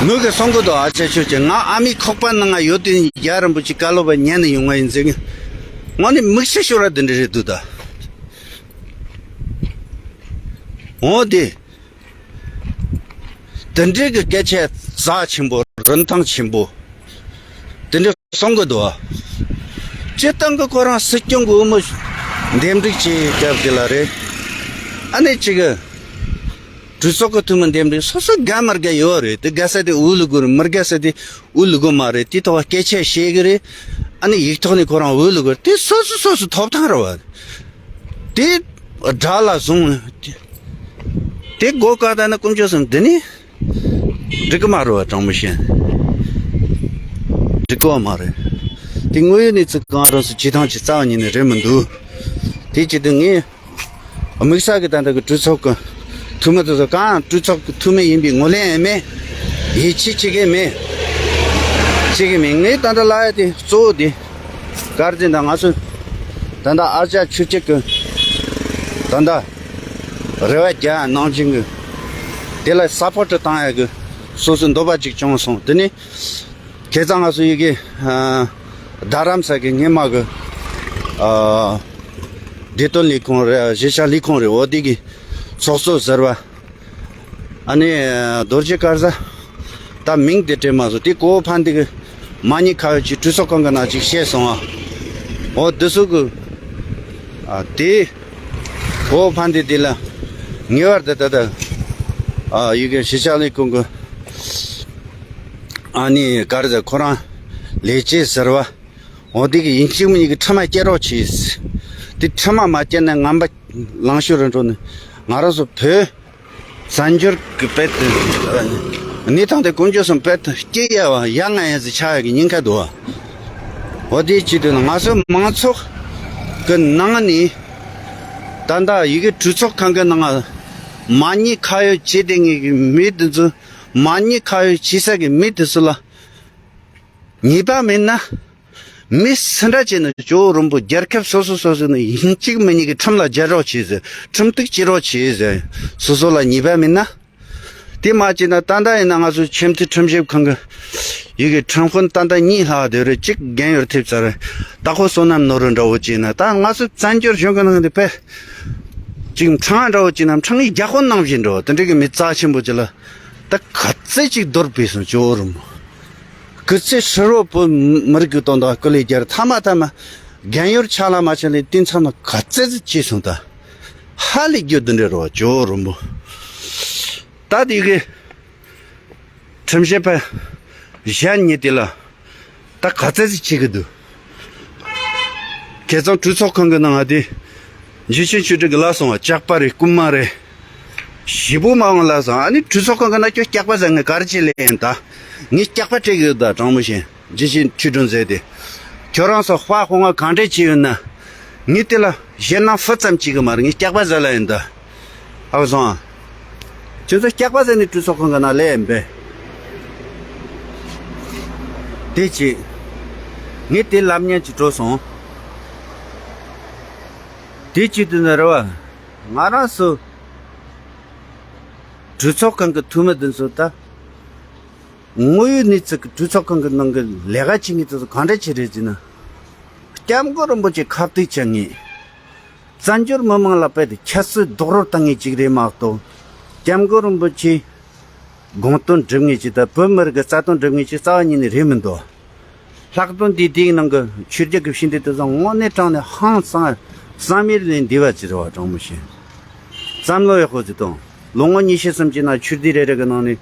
མོས་གི་གསུང་གི་འདུག་ཨ་ཅག་ཆོས་སྐྱིད་ང་ཨ་མའི་ཁོག་པ་ནང་ང་ཡོད་དུས་རྒྱལ་བ་རིན་པོ་ཆེ་བཀའ་སློབ་པ་ཉན་ནས་ཡོང་བ་ཡིན་ཟེར་གི། ངོ་ནས་མིག་ཆུ་ཤོར་བ་འདི་འདྲ་རེད་འདུག་ད། འོ་དེ། དེ་འདྲའི་གི་སྐད་ཆ་རྩ་ཆེན་པོ་རིན་ཐང་ཆེན་པོ་དེ་འདྲ་གསུང་གི་འདུག་སྤྱིར་བཏང་གི་ཁོ་རང་སྲིད་སྐྱོང་གི་འོས་མི་འདེམས་སྒྲུག་བྱེད་སྐབས་དེ་ལ་རེད། ཨ་ནི་གཅིག་གི་ གྲོས་ཚོགས་ཀྱི་འཐུས་མི་འདེམས་རེད། སོ་སོ་དགའ་མི་དགའ་ཡོད་རེད། དེ་དགའ་ས་དེ་འུ་ལུ་དགོས་རེད། མི་དགའ་ས་དེ་འུ་ལུ་དགོས་མ་རེད། དེ་ཐོག་སྐད་ཆ་བཤད་གི་རེད། ཨ་ནི་ཡིག་ཐོག་ནས་ཁོ་རང་འུ་ལུ་དགོས་རེད། དེ་སོ་སོ་སོ་སོ་ཐོབ་ཐང་རེད་བ། དེ་དགྲ་ལ་བཟུང་། དེ་སྒོ་བཀག་ད་ན་དཀོན་མཆོག་གསུམ་འདི་ནི་འགྲིག་གི་མ་རེད་བ། དྲང་མོ་བཤད། འགྲིག་གི་མ་རེད། དེ་དངོས་ཡོད་གནས་ཚུལ་གང་རང་སུ་བྱེད་སྟངས་ཀྱི་རྩ་བ་ཉིད་ནས་རེད་མི་འདུག་དེ་བྱེད་དུས་ངས་དམིགས་བསལ་གྱི་ད་ལྟ་གི་གྲོས་ཚོགས་ཀྱི་འཐུས་མི་དེ་ཚོ་གང་གྲོས་ཚོགས་ཀྱི་འཐུས་མི་ཡིན་པའི་ངོས་ལེན་ཡང་མེད། ཡིད་ཆེས་བྱེད་མཁན་མེད། བྱེད་མཁན་མེད། ངས་ད་ལྟ་ལབ་ཡ་དེ་གཙོ་བོ་དེ་ག་རེ་ཟེར་ན། ང་ཚོ་ད་ལྟ་ཨ་ཅག་ཆོས་སྐྱིད་ཀྱི་ད་ལྟ་རེ་བ་རྒྱག་གནང་བཞིན་གྱི་དེ་ལ་སཔོར་ཊི་བཏང་ཡ་གི་སོ་སོའི་འདོད་པ་ཅིག་བྱུང་སོང་། དེ་ནི་ཁ་སང་ང་ཚོ་ཡི་གེ་ཨ་རྡ་རམ་ས་གི་སྔོན་མ་གི་ཨ་བདེ་དོན་ལས་ཁུངས་རེད། གཞིས་ཆགས་ལས་ཁུངས་རེད། འོ་དེ་གི་ཚོགས་གཙོ་ཟུར་པ། ཨ་ནི་རྡོ་རྗེ་དཀར་བཟའ། ད་མིང་དེ་དྲན་མ་སོང་། དེ་གོ་བོ་ཕན་བདེ་གི་མ་ཉེས་ཁ་གཡོགས་ཅིག་གྲོས་ཚོགས་ཁང་གི་ནང་ཅིག་བཤད་སོང་ཨ། འོ་དེ་ཚོ་གི་ཨ་དེ་གོ་བོ་ཕན་བདེ་དེ་ལ་ངེས་པར་དུ་ད་ལྟ་ཨ་ཡི་གེ་གཞིས་ཆགས་ལས་ཁུངས་གི་ཨ་ནི་ག་རེ་ཟེར། ཁོ་རང་ལས་བྱེད་ཟུར་པ། འོ་དེ་གི་ཡིན་གཅིག་མིན་གཅིག་གི་ཁྲིམས་མ་བཅད་རོགས་བྱེད། དེ་ཁྲིམས་མ་མ་བཅད་ན་ངན་པ་ལང་ཤོར་རུ་འགྲོ་ནས། ང་རང་ཚོ་བོད་བཙན་བྱོལ་གི་དཔེ་དེ་གནས་སྟངས་དེ་དཀོན་མཆོག་གསུམ་དཔེ་དེ་སྐྱེ་ཡ་བ་ཡ་ང་ཡ་ཟིག་ཆགས་ཡ་གི་ཉེན་ཁ་འདུག་བ། འོ་དེ་བྱེད་དུས་ན་ང་ཚོ་མང་ཚོགས་གི་ནང་ནས་ད་ལྟ་ཡི་གེ་གྲོས་ཚོགས་ཁང་གི་ནང་མ་ཉེས་ཁ་གཡོགས་བྱེད་བསྡད་མཁན་གི་མི་དེ་ཚོ། མ་ཉེས་ཁ་གཡོགས་བྱེད་ས་གི་མི་དེ་ཚོ་ལ་ཉེས་པ་མེད་ན། མི་སུ་འདྲ་བྱས་ན་ཇོ་བོ་རིན་པོ་རྒྱལ་ཁབ་སོ་སོ་སོ་སོ་ནས་ཡིན་གཅིག་མིན་གཉིས་ཀྱི་ཁྲིམས་ལ་སྦྱར་རོགས་བྱེད་ཟེར། ཁྲིམས་གཏུག་བྱེད་རོགས་བྱེད་ཟེར། སོ་སོ་ལ་ཉེས་པ་མེད་ན། དེ་མ་བྱས་ན་ད་ལྟ་ཡིན་ན་ང་ཚོ་ཆེས་མཐོའི་ཁྲིམས་ཞིབ་ཁང་གི་ཡི་གེ་ཁྲིམས་དཔོན་ད་ལྟ་གཉིས་ལྷག་བསྡད་རེད། གཅིག་རྒན་ཡོལ་ཐེབས་ཚར་རེད། ད་ཁོ་བསོད་ནམས་ནོར་བུ་འདྲ་བོ་བྱས་ན། ད་ང་ཚོ་བཙན་བྱོལ་གཞུང་གི་ནང་དུ་ཕེབས་གཅིག་ཕྲེང་བ་འདྲ་བོ་བྱས་ན་ཕྲེང་བའི་རྒྱ་ཁོ་ནང་བཞིན་འགྲོ། དེ་འདྲ་གི་མི་རྩ་ཆེན་པོ་ཅིག་ལ་ད་ག་ཚད་ཅིག་འདོར་ཕེབས་སོང་། ཇོ་བོ་རིན་པོ། སྐུ་ཚེ་ཧྲིལ་བོ་བོད་མི་རིགས་ཀྱི་དོན་དག་སྐུ་ལས་རྒྱལ། མཐའ་མ་མཐའ་མ་རྒན་ཡོལ་ཆགས་ལ་མ་ཆགས་ལས་དུས་མཚམས་ན་ག་ཚད་ཅིག་སོང་། ད་ཧ་ལས་རྒྱུ་འདི་འདྲ་རེད་བ། ཇོ་བོ་རིན་པོ། ད་དེ་གི་ཁྲིམས་ཞིབ་པ་གཞན་གཉིས་དེ་ལ་ད་ག་ཚད་ཅིག་བྱེད་ཀྱི་འདུག་ཁ་སང་གྲོས་ཚོགས་ཁང་གི་ནང་ང་དེ་འཇུ་ཆེན་ཆོས་སྒྲོན་གྱིས་ལབ་སོང་བ། སྐྱག་པ་རེད། རྐུན་མ་རེད། ཞེ་པོ་མ་འོངས་ལབ་སོང་། ཨ་ནི་གྲོས་ཚོགས་ཁང་གི་ནང་ཁྱོད་སྐྱག་པ་ཟ་ངས་ག་རེ་བྱེད་ལེ་ཡིན་ད། ངས་སྐྱག་པ་སྤྲད་གི་ཡོད་ད། དྲང་མོ་བཤད། འཇུ་ཆེན་ཆོས་སྒྲོན་ཟེར་དེ། ཁྱོད་རང་ཚོ་དཔའ་ཧོ་ང་གང་འདྲས་བྱས་ཡོད་ན། ངས་དེ་ལ་ཞེད་སྣང་ཕུ་ཙམ་བྱེད་གི་མ་རེད། ངས་སྐྱག་པ་ཟ་ལ་ཡིན་ད། ཨ་བ་སོང་ཨ། ཁྱོད་ཚོ་སྐྱག་པ་ཟ་ནས་གྲོས་ཚོགས་ཁང་གི་ནང་ལས་ཡིན་པས། དེ་བྱས། ངས་དེ་ལབ་ཉན་གྱི་འགྲོ་སོང་། དེ་བྱས་དུས་ན་རེད་བ། ང་རང་ཚོ་གྲོས་ཚོགས་ཁང་གི་འཐུས་མི་འདི་ཚོ་ད། དངོས་ཡོད་གནས་ཚུལ་གྱི་གྲོས་ཚོགས་ཁང་གི་ནང་གི་ལས་ཀ་བྱེད་མཁན་དེ་ཚོ་གང་འདྲ་ཅིག་རེད་ཟེར་ན། སྐྱབས་མགོན་རིན་པོ་ཆེ་ཁ་གཏད་བྱེད་མཁན། བཙན་བྱོལ་མི་མང་ལ་དཔེ་དེ་ཁྱད་གསོད་རྡོག་རོལ་བཏང་མཁན་ཅིག་རེད་མ་གཏོགས། སྐྱབས་མགོན་རིན་པོ་ཆེ་དགོངས་དོན་སྒྲུབ་མཁན་ཅིག་དང་བོད་མི་རིགས་ཀྱི་རྩ་དོན་སྒྲུབ་མཁན་ཅིག་རྩ་བ་ཉིད་ནས་རེད་མི་འདུག་ལྷག་དོན་དེ་དེའི་ནང་གི་ཆོས་རྒྱལ་གྱི་ཕྱི་འབྲེལ་དེ་ཚོ་དངོས་གནས་དྲང་ནས་ཧང་སང་བསམ་ཡུལ་ལས་འདས་པ་ཅིག་རེད་བ། དྲང་མོ་བཤད། བསམ་བློ་ཡག་པོ་ཅིག་གཏོང་། ལོ་ངོ་ཉི་ཤུ་སུམ་ཅུ་ནང་ཆོས་སྡེ་རེ་རེ་གི་ནང་ནས་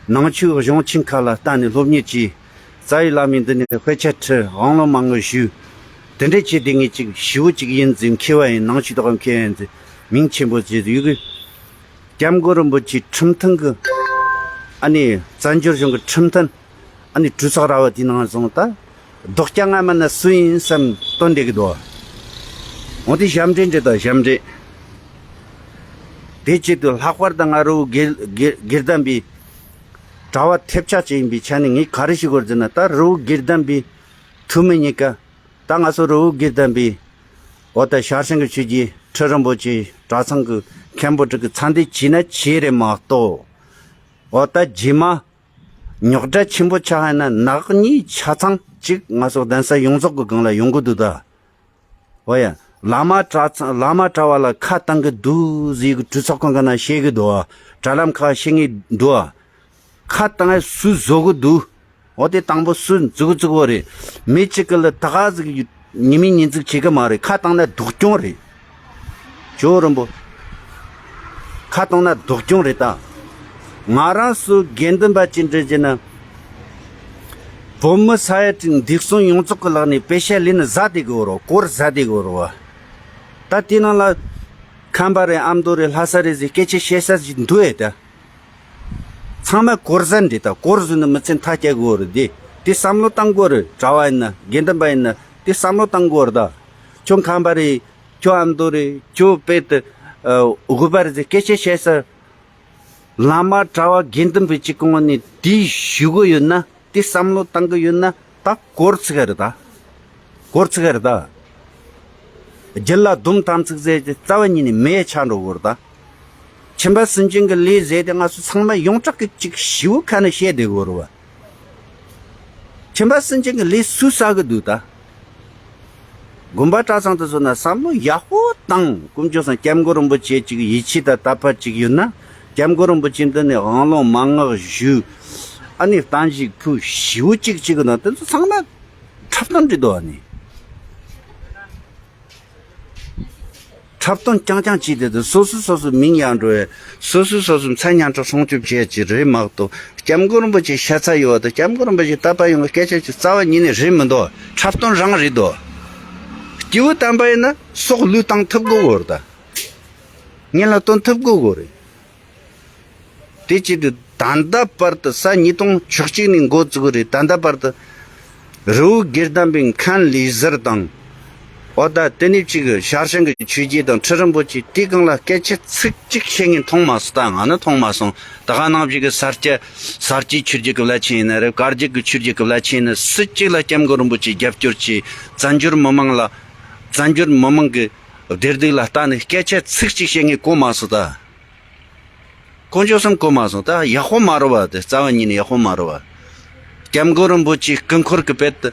ནང་ཆོས་གཞུང་ཆེན་ཁག་ལ་བལྟས་ནས་སློབ་གཉེར་གྱིས། རྩ་བའི་བླ་མའི་མདུན་ནས་དཔེ་ཆ་ཁྲིད། དབང་ལུང་མང་པོ་ཞུས། དེ་འདྲས་བྱས་བསྡད་མཁན་ཅིག་ཞེ་པོ་ཅིག་ཡིན་ཟེར། མཁས་པ་ཡིན། ནང་ཆོས་དག་མཁས་པ་ཡིན་ཟེར་མིང་ཆེན་པོ་བྱས་ཡོད་གི། སྐྱབས་མགོན་རིན་པོ་ཆེའི་ཁྲིམས་མཐུན་གྱི། ཨ་ནི་བཙན་བྱོལ་གཞུང་གི་ཁྲིམས་མཐུན། ཨ་ནི་གྲོས་ཚོགས་ར་བ་དེའི་ནང་སོང་ད། རྡོག་རྐྱང་ང་མ་ན་སུ་ཡིན་བསམ་སྟོན་བསྡད་གི་འདུག་འོ་དེ་ཞབས་འདྲེན་འདྲེ་དང་ཞབས་འདྲེན། དེ་ཆེད་དུ་ལྷག་པར་དུ་ང་རི་བོ་དགེ་དགེ་དགེ་ལྡན་པའི་གྲྭ་བ་ཐེབས་ཆག་ཅིག་ཡིན་པའི་ཆ་ནས་ངས་ག་རེ་ཞུ་དགོས་ཟེར་ན། ད་རི་བོ་དགེ་ལྡན་པའི་འཐུས་མི་གཉིས་ཀ། ད་ང་ཚོ་རི་བོ་དགེ་ལྡན་པའི། འོ་ད་ཤར་ཞིང་གི་ཆོས་རྗེ་ཁྲི་རིན་པོ་ཆེ་གྲྭ་ཚང་གི་མཁན་པོ་དྲུག་གི་ཚད་ལྡན་བྱས་ན་བྱས་རེད་མ་གཏོགས། འོ་ད་རྗེས་མ་རྙོག་དྲ་ཆེན་པོ་ཆགས་ཡིན་ན་ནག་ཉེས་ཆ་ཚང་གཅིག་ང་ཚོ་གདན་ས་ཡོངས་རྫོགས་ཀྱི་སྒང་ལ་ཡོང་གི་འདུག་ད། འོ་ཡ། བླ་མ་གྲྭ་ཚང་བླ་མ་གྲྭ་བ་ལ་ཁ་བཏང་གི་འདུག་ཟེར་གི་གྲོས་ཚོགས་ཁང་གི་ནང་བཤད་གི་འདུག་དྲ་ལམ་ཁག་བཤད་ངེས་འདུག་ཁ་བཏང་ཡ་སུས་བཟོ་གི་འདུག་འོ་དེ་དང་པོ་སུས་འཛུགས་འཛུགས་པོ་རེད། མི་གཅིག་གི་ལ་ད་ག་ཟིག་ཉི་མིང་ཉིན་འཛུགས་བྱེད་གི་མ་རེད། ཁ་བཏང་ན་སྡུག་གྱོང་རེད། ཇོ་བོ་རིན་པོ། ཁ་བཏང་ན་སྡུག་གྱོང་རེད་ད། ང་རང་ཚོ་དགེ་འདུན་པ་ཅིག་འདྲ་བྱས་ན། བོད་མི་ས་ཡ་དྲུག་འདུས་སྲུང་ཡོངས་རྫོགས་ཀྱི་ལག་ནས་པེ་ཤ་ལེན་ནི་ཟ་བསྡད་དགོས་རེད་བ། གོར་ཟ་བསྡད་དགོས་རེད་བ། ད་དེ་ནང་ལ་ཁམས་པ་རེད། ཨ་མདོ་རེད། ལྷ་ས་རེད་ཟེར་སྐད་ཆ་བཤད་ས་ཞིག་འདུག་ཨེ་ད། ཚང་མ་གོར་ཟན་རེད་ད། གོར་ཟོས་ནས་མི་ཚེ་མཐའ་སྐྱེལ་དགོས་རེད་དེ། དེ་བསམ་བློ་བཏང་དགོས་རེད། གྲྭ་བ་ཡིན་ན་དགེ་འདུན་པ་ཡིན་ན་དེ་བསམ་བློ་བཏང་དགོས་རེད་ད། ཁྱོད་ཁམས་པ་རེད། ཁྱོད་ཨ་མདོ་རེད། ཁྱོད་དཔེ་དེ་དགོས་པ་རེད་ཟེར་སྐད་ཆ་བཤད་ས། བླ་མ་གྲྭ་བ་དགེ་འདུན་པའི་གཅིག་གོང་ནས་དེ་ཞུ་གི་ཡོད་ན། དེ་བསམ་བློ་བཏང་གི་ཡོད་ན། ད་གོར་ཚིག་ག་རེད་ད། གོར་ཚིག་ག་རེད་ད། རྒྱུད་ལ་སྡོམ་དམ་ཚིག་ཟེར་ཏེ་རྩ་བ་ཉིད་ནས་མེད་ཆགས་འགྲོ་གི་རེད་ད། ཁྱིམ་པ་སུན་འབྱིན་གྱི་ལས་ཟེར་ཏེ་ང་ཚོ་ཚང་མ་ཡོངས་གྲགས་ཀྱི་གཅིག་ཞི་བོ་ཁ་ནས་བཤད་བསྡད་དགོས་རེད་བ། ཁྱིམ་པ་སུན་འབྱིན་གྱི་ལས་སུས་བསགས་གི་འདུག་ད། དགོན་པ་གྲྭ་ཚང་དུ་སོང་ན་བསམ་བློ་ཡག་པོ་བཏང་། དཀོན་མཆོག་གསུམ་སྐྱབས་མགོན་རིན་པོ་ཆེ་གཅིག་ཡིད་ཆེས་དང་དད་པ་གཅིག་ཡོད་ན། སྐྱབས་མགོན་རིན་པོ་ཆེ་འདི་ནས་དབང་ལུང་མན་ངག་ཞུ། ཨ་ནི་བརྟན་བཞུགས་ཕུལ། ཞི་བོ་གཅིག་གཅིག་གི་ནང་དེ་ཚོ་ཚང་མ་འཁྲབ་སྟོན་རེད་དོ། ཨ་ནི། འཁྲབ་སྟོན་རྐྱང་རྐྱང་བྱས་ཏེ། དེ་སོ་སོ་སོ་སོའི་མིང་ཡར་འགྲོ་བའི། སོ་སོ་སོ་སོའི་མཚན་སྙན་གྲགས་སྲུང་སྐྱོབ་བྱེད་ཀྱི་རེད་མ་གཏོགས། སྐྱབས་མགོན་རིན་པོ་ཆེ་ཤ་ཚ་ཡོད་པ་དང་སྐྱབས་མགོན་རིན་པོ་ཆེ་དད་པ་ཡོད་པའི་སྐད་ཆ་ཅིག་རྩ་བ་ཉིད་ནས་རེད་མི་འདུག། འཁྲབ་སྟོན་རང་རེད་དོ། སྐྱེས་བུ་དམ་པ་ཡིན་ན་སྲོག་བློས་བཏང་ཐུབ་དགོས་གོ་རེད་ད། ངན་ལ་སྟོན་ཐུབ་དགོས་གོ་རེད། དེ་བྱེད་དུས་ད་ལྟ་བར་དུ་ས་ཉིས་སྟོང་བཅུ་གཅིག་ནས་འགོ་བཙུགས་རེད། ད་ལྟ་བར་དུ་རི་བོ་དགེ་ལྡན་པའི་མཁན་ལས་ཟུར་དང་། འོ་ད་དེ་ནས་གཅིག་ཞར་བྱང་གི་ཆོས་རྗེ་དང་ཁྲི་རིན་པོ་ཆེ་དེའི་སྒང་ལ་སྐད་ཆ་ཚིག་གཅིག་བཤད་མཁན་མཐོང་མ་སོང་། ད་ང་ནི་མཐོང་མ་སོང་། ད་ག་ནང་བཞིན་གྱི་ས་སྐྱ་ས་སྐྱའི་ཆོས་རྗེ་ཀི་བླ་ཆེན་ཡིན་ན་རེད། བཀའ་བརྒྱུད་ཀྱི་ཆོས་རྗེ་ཀི་བླ་ཆེན་ཡིན་ན། སུ་གཅིག་ལ་སྐྱབས་མགོན་རིན་པོ་ཆེ་རྒྱབ་སྐྱོར་གྱིས་བཙན་བྱོལ་མི་མང་ལ། བཙན་བྱོལ་མི་མང་གི་བདེ་སྡུག་ལ་ལྟ་ནས་སྐད་ཆ་ཚིག་གཅིག་བཤད་མཁན་གོ་མ་སོང་ད། དཀོན་མཆོག་གསུམ་གོ་མ་སོང་། ད་ཡག་པོ་མ་རེད་བ། དེ་རྩ་བ་ཉིད་ནས་ཡག་པོ་མ་རེད་བ། སྐྱབས་མགོན་རིན་པོ་ཆེའི་སྐུ་འཁོར་གྱི་དཔེ་དེ་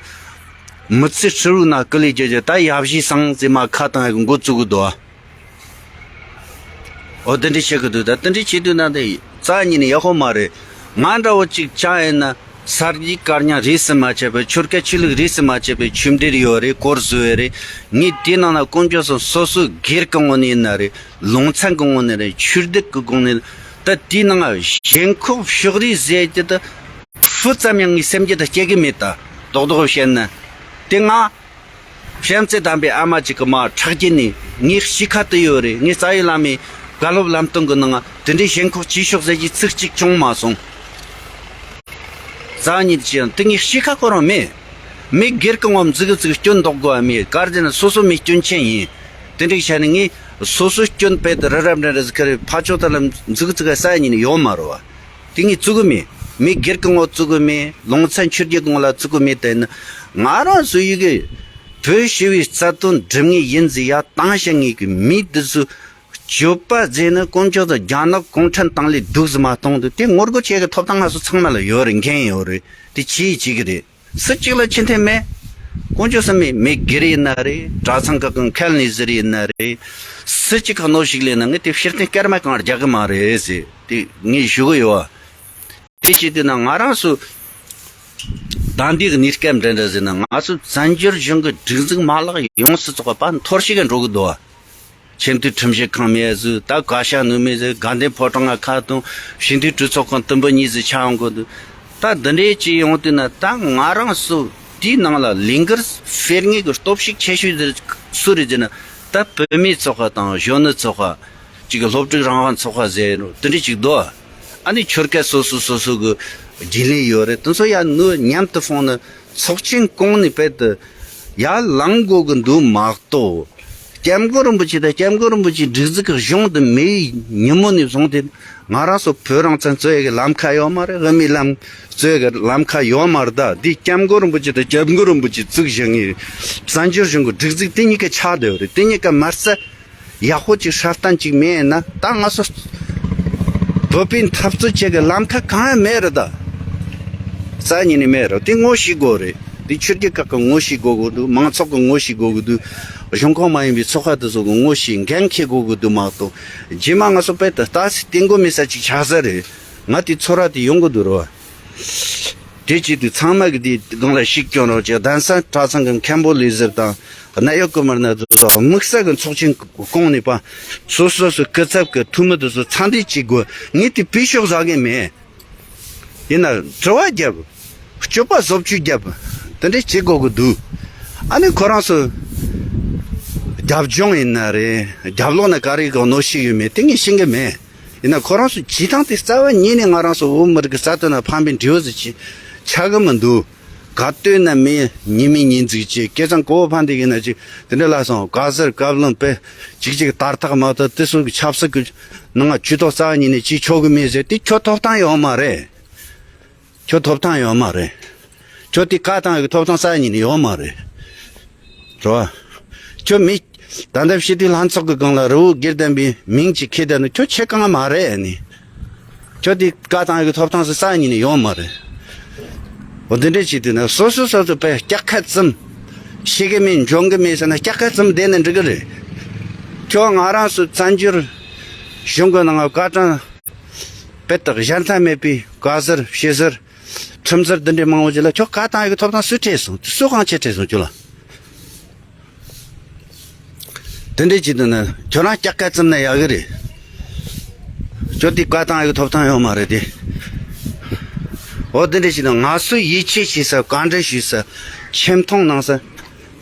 མི་ཚེ་ཧྲིལ་བོའི་ནང་སྐུ་ལས་བསྐྱལ་རྒྱུ་ད་ཡབ་གཞིས་སང་ཟེར་མ་ཁ་བཏང་ཡག་གི་འགོ་བཙུགས་གི་འདུག། འོ་དེ་འདྲ་བྱེད་གི་འདུག། ད་དེ་འདྲ་བྱེད་དུས་ན་དེ་རྩ་བ་ཉིད་ནས་ཡག་པོ་མ་རེད། ང་འདྲ་བོ་གཅིག་ཅང་ཡིན་ན། ས་དགེ་བཀའ་རྙིང་རིས་སུ་མ་ཆད་པའི། ཆོལ་ཁ་ཆོས་ལུགས་རིས་སུ་མ་ཆད་པའི་ཆོས་འབྲེལ་ཡོད་རེད། སྐོར་བཟོས་རེད། ངས་དེའི་ནང་ན་དཀོན་མཆོག་གསུམ་སོ་སོའི་སྒེར་གྱི་ངོས་ནས་ཡིན་ན་རེད། ལུང་ཚན་གྱི་ངོས་ནས་རེད། ཆོས་སྡེ་གི་ངོས་ནས། ད་དེའི་ནང་ཞེན་ཁོག་ཕྱོགས་རིས་ཟེར་གྱི་ད་ཧྥུ་ཙམ་ཡང་ངའི་སེམས་རྒྱུད་དུ་སྐྱེ་གི་མེད། ད་རྡོག་རྡོག་བཤད་ན། དེ་ང་བྱམས་བརྩེ་ལྡན་པའི་ཨ་མ་གཅིག་གི་མ་ཁྲག་རྒྱུད་ནས། ངའི་གཤིས་ཁ་དུ་ཡོད་རེད། ངའི་རྩ་བའི་བླ་མའི་བཀའ་སློབ་ལམ་སྟོན་གྱི་ནང་དེ་འདྲའི་ཞེན་ཁོག་བྱེད་ཤོག་ཟེར་གྱི་ཚིག་གཅིག་བྱུང་མ་སོང་། རྩ་བ་ཉིད་ཀྱིས་དེ་ངའི་གཤིས་ཁ་ཁོ་རང་མེད། མི་སྒེར་གྱི་ངོ་མཛུག་གི་ཚིག་སྐྱོན་འདོགས་དགོས་པ་མེད། ག་རེ་ཟེར་ན་སོ་སོ་མི་སྐྱོན་ཅན་ཡིན། དེ་འདྲ་བྱས་ནས་ངས་སོ་སོའི་སྐྱོན་དཔེ་དེ་རི་རབ་འདྲ་འདྲ་ཟིག་ཁ་རེ་ཕ་ཕྱོགས་དེ་ལ་མཛུག་གི་ཚིག་ག་རྩ་བ་ཉིད་ནས་ཡོད་མ་རེད་བ། དེ་ངས་བཙུགས་གི་མེད། མི་སྒེར་གྱི་ངོ་བཙུགས་གི་མེད། ལུང་ཚན་ཆོས་བརྒྱུད་ཀྱི་ངོ་ལ་བཙུགས་གི་མེད། དེ་ནི་ང་རང་ཚོ་ཡི་གེ་བོད་ཞི་བའི་རྩ་དོན་སྒྲུབ་མཁན་ཡིན་ཟེར་ཡ་བཏང་བཞག་མཁན་གྱི་མི་འདི་ཚོ། སྤྱོད་པ་ཟེར་ནི་དཀོན་མཆོག་དང་རྒྱ་ནག་གུང་ཁྲན་ཏང་ལས་སྡུག་ཟིག་མ་གཏོང་དུས། དེ་ངོ་རྒོལ་བྱེད་ཀྱི་ཐོབ་ཐང་ང་ཚོ་ཚང་མ་ལ་ཡོད་རེད། འགན་ཡོད་རེད། དེ་བྱེད་བྱེད་ཀྱི་རེད། སུ་གཅིག་ལ་ཕྱི་འཐེན་མེད། དཀོན་མཆོག་གསུམ་མེད། མི་སྒེར་ཡིན་ན་རེད། གྲྭ་ཚང་ཁག་གི་མཁན་ནི་ཟིག་ཡིན་ན་རེད། སུ་གཅིག་ག་གནོན་ཤུགས་ལས་ན་ངས་དེ་ཕྱིར་འཐེན་སྐར་མ་གང་རྒྱག་གི་མ་རེད་ཟེར་དེ་ངས་ཞུ་གི་ཡོད། དེ་བྱེད་དུས་ན་ང་རང་ཚོ་ད་འདིའི་གནས་སྐབས་འདྲ་འདྲ་ཟེར་ན། ང་ཚོ་བཙན་བྱོལ་གཞུང་གི་སྒྲིག་འཛུགས་མ་ལག་ཡོངས་སུ་རྫོགས་པ་འཐོར་ཞིག་ག་འགྲོ་གི་འདུག། ཆེས་མཐོའི་ཁྲིམས་ཞིབ་ཁང་མེད་ཟིག། ད་བཀའ་ཤག་ནུབ་མེད་ཟིག། དགའ་ལྡན་ཕོ་བྲང་ང་ཁ་བཏང་། སྤྱི་འཐུས་གྲོས་ཚོགས་ཁང་དུམ་བུ་གཉིས་ཟིག་ཆགས་ཡོང་གི་འདུག། ད་འདི་འདྲའི་ཅིག་ཡོང་དུས་ན། ད་ང་རང་ཚོ་དེའི་ནང་ལ་ལས་འགུལ་སྤེལ་མཁན་གྱི་སྟོབས་ཤུགས་ཆེ་ཤོས་དེ་སུ་རེད་ཟེར་ན། ད་བུད་མེད་ཚོགས་པ་དང་གཞོན་ནུ་ཚོགས་པ། གཅིག་གི་སློབ་ཕྲུག་རང་དབང་ཚོགས་པ་ཟེར་རོ། དེ་འདྲ་ཅིག་འདུག། ཨ་ནི་ཆོལ་ཁ་སོ་སོ་སོ་སོ་གི་རྒྱུན་ལས་ཡོད་རེད། དེ་ཚོ་ཡར་ནུབ་མཉམ་དུ་སོང་ནས་ཚོགས་ཆེན་བསྐོང་ནས་དཔེ་དེ་ཡར་ལངས་དགོས་གི་འདུག་མ་གཏོགས། སྐྱབས་མགོན་རིན་པོ་ཆེ་དང་སྐྱབས་མགོན་རིན་པོ་ཆེའི་སྒྲིག་འཛུགས་ཀྱི་གཞུང་དེ་མེད་ཉིན་མོ་ནས་བཟུང་སྟེ། ང་རང་ཚོ་བོད་རང་བཙན་རྩོད་ཡག་གི་ལམ་ཁ་ཡོད་མ་རེད། དབུ་མའི་ལམ་རྩོད་ཡག་གི་ལམ་ཁ་ཡོད་མ་རེད། ད་འདི་སྐྱབས་མགོན་རིན་པོ་ཆེ་དང་སྐྱབས་མགོན་རིན་པོ་ཆེ་བཙུགས་བཞག་ནས་བཙན་བྱོལ་གཞུང་གི་སྒྲིག་འཛུགས་དེ་གཉིས་ཀ་ཆགས་བསྡད་ཡོད་རེད། དེ་གཉིས་ཀ་མ་རྩ་ཡག་པོ་ཅིག་སྲ་བརྟན་ཅིག་མེད་ན། ད་ང་ཚོ་བོད་པའི་འཐབ་རྩོད་བྱེད་གི་ལམ་ཁ་གང་ཡང་མེད་རེད་ད། རྩ་ཉིད་ནས་མེད་རེད། དེ་ངོ་ཤེས་དགོས་རེད། དེ་ཆོས་བརྒྱུད་ཁག་གི་ངོ་ཤེས་དགོས་གི་འདུག། མང་ཚོགས་ཀྱི་ངོ་ཤེས་དགོས་གི་འདུག། གཞུང་ཁོངས་མ་ཡིན་པའི་ཚོགས་པ་དེ་ཚོ་གི་ངོ་ཤེས་འགན་འཁྱེར་དགོས་གི་འདུག་མ་གཏོགས། རྗེས་མ་ང་ཚོ་དཔེ་དེ་ལྟ་སི་སྟེང་གོ་མི་ས་ཅིག་ཆགས་ས་རེད། ང་དེ་ཚོར་བ་དེ་ཡོང་གི་འདུག་རོ། དེ་བྱེད་དུས་ཚང་མ་གི་དེ་སྒང་ལ་ཤུགས་སྐྱོན་རོགས་བྱེད། གདན་ས་གྲྭ་ཚང་གི་མཁན་པོ་ལས་ཟེར་དང་གནད་ཡོད་ཀུ་མར་ན་དུ་སོགས་དམིགས་བསལ་གྱི་ཚོགས་ཆེན་བསྐོངས་ནས་པ། སོ་སོ་སོ་སྐུ་ཚབ་ཀྱི་འཐུས་མི་དུ་སོ་ཚང་འདི་བྱེད་དགོས། ངས་དེ་བེད་ཤོག་ཟ་གི་མེད། ཡིན་ན་དྲི་བ་རྒྱབ། སྤྱོད་པ་བཟོ་བཅོས་རྒྱབ། དེ་འདྲས་བྱེད་དགོས་ཀྱི་འདུག་ཨ་ནི་ཁོ་རང་ཚོ་རྒྱབ་ལྗོངས་ཡིན་ན་རེད། རྒྱབ་ལོགས་ན་ག་རེ་གང་གནོད་ཤེས་ཡོད་མེད་དེ་ངས་ཤེས་ཀྱི་མེད། ཡིན་ན་ཁོ་རང་ཚོ་བྱེད་སྟངས་དེ་རྩ་བ་ཉིད་ནས་ང་རང་ཚོ་བོད་མི་རིགས་ཀྱི་རྩ་དོན་ལ་ཕན་པའི་འབྲས་བུ་ཟིག་ཅིག་ཆགས་ཀྱི་མི་འདུག་ག་དུས་ན་མི་ཉི་མི་ཉིན་ཟིག་ཅིག་སྐལ་བཟང་གོ་བོ་ཕན་བདེ་གི་ན་ཅིག་དེ་འདྲ་ལ་སོང་བཀའ་ཟུར་བཀའ་བློན་དཔེ་ཅིག་ཅིག་དར་ཐག་མ་ཐག་དེ་ཚོ་གི་ཆབ་སྲིད་ཀྱི་ནང་ང་ཇུས་གཏོགས་རྩ་བ་ཉིད་ནས་ཅིག་ཆོག་གི་མེད་ཟེར་དེ་ཁྱོད་ཐོབ་ཐང་ཡོད་མ་རེད། ཁྱོད་ཐོབ་ཐང་ཡོད་མ་རེད། ཁྱོད་དེ་བཀའ་བཏང་ཡོད་གི་ཐོབ་ཐང་རྩ་ཉིད་ནས་ཡོད་མ་རེད། རེད་བ། ཁྱོད་མི་ད་ལྟ་སྤྱི་འཐུས་ལྷན་ཚོགས་ཀྱི་སྒང་ལ་རི་བོ་དགེ་ལྡན་པའི་མིང་ཅིག་ཁྱེར་བསྡད་ནས་ཁྱོད་ཆེ་གང་མ་རེད་ཨ་ནི། ཁྱོད་དེ་བཀའ་བཏང་ཡོད་གི་ཐོབ་ཐང་སུ་རྩ་ཉིད་ནས་ཡོད་མ་རེད། འོ་དེ་འདྲས་བྱེད་དུས་ན་སོ་སོ་སོ་སོ་དཔེ་སྐྱག་ཁ་བཙུམ། ཤེས་གི་མེད་འཇོན་གི་མེད་ཟེར་ན་སྐྱག་ཁ་བཙུམ་བསྡད་ན་འགྲིག་གི་རེད། ཁྱོད་ང་རང་ཚོ་བཙན་བྱོལ་གཞུང་གི་ནང་བཀའ་དྲིན་དཔེ་དག་གཞན་མཐའ་མེད་པའི་བཀའ་ཟུར་ཕྱི་ཟུར་ཁྲིམས་ཟུར་འདི་འདྲའི་མང་བོ་ཅིག་ལ་ཁྱོད་བཀའ་བཏང་ཡོད་གི་ཐོབ་ཐང་སུས་སྤྲད་སོང་། སུས་གང་བྱས་སྤྲད་སོང་ཁྱོད་ལ། དེ་འདྲས་བྱེད་དུས་ན་ཁྱོད་རང་སྐྱག་ཁ་བཙུམ་ན་ཡག་གི་རེད། ཁྱོད་དེ་བཀའ་བཏང་ཡོད་གི་ཐོབ་ཐང་ཡོད་མ་རེད་དེ། འོ་དེ་འདྲས་བྱེད་དུས་ང་ཚོས་ཡིད་ཆེས་བྱེད་ས་བཀའ་འདྲི་ཞུ་ས་ཆེ་མཐོང་གནང་ས་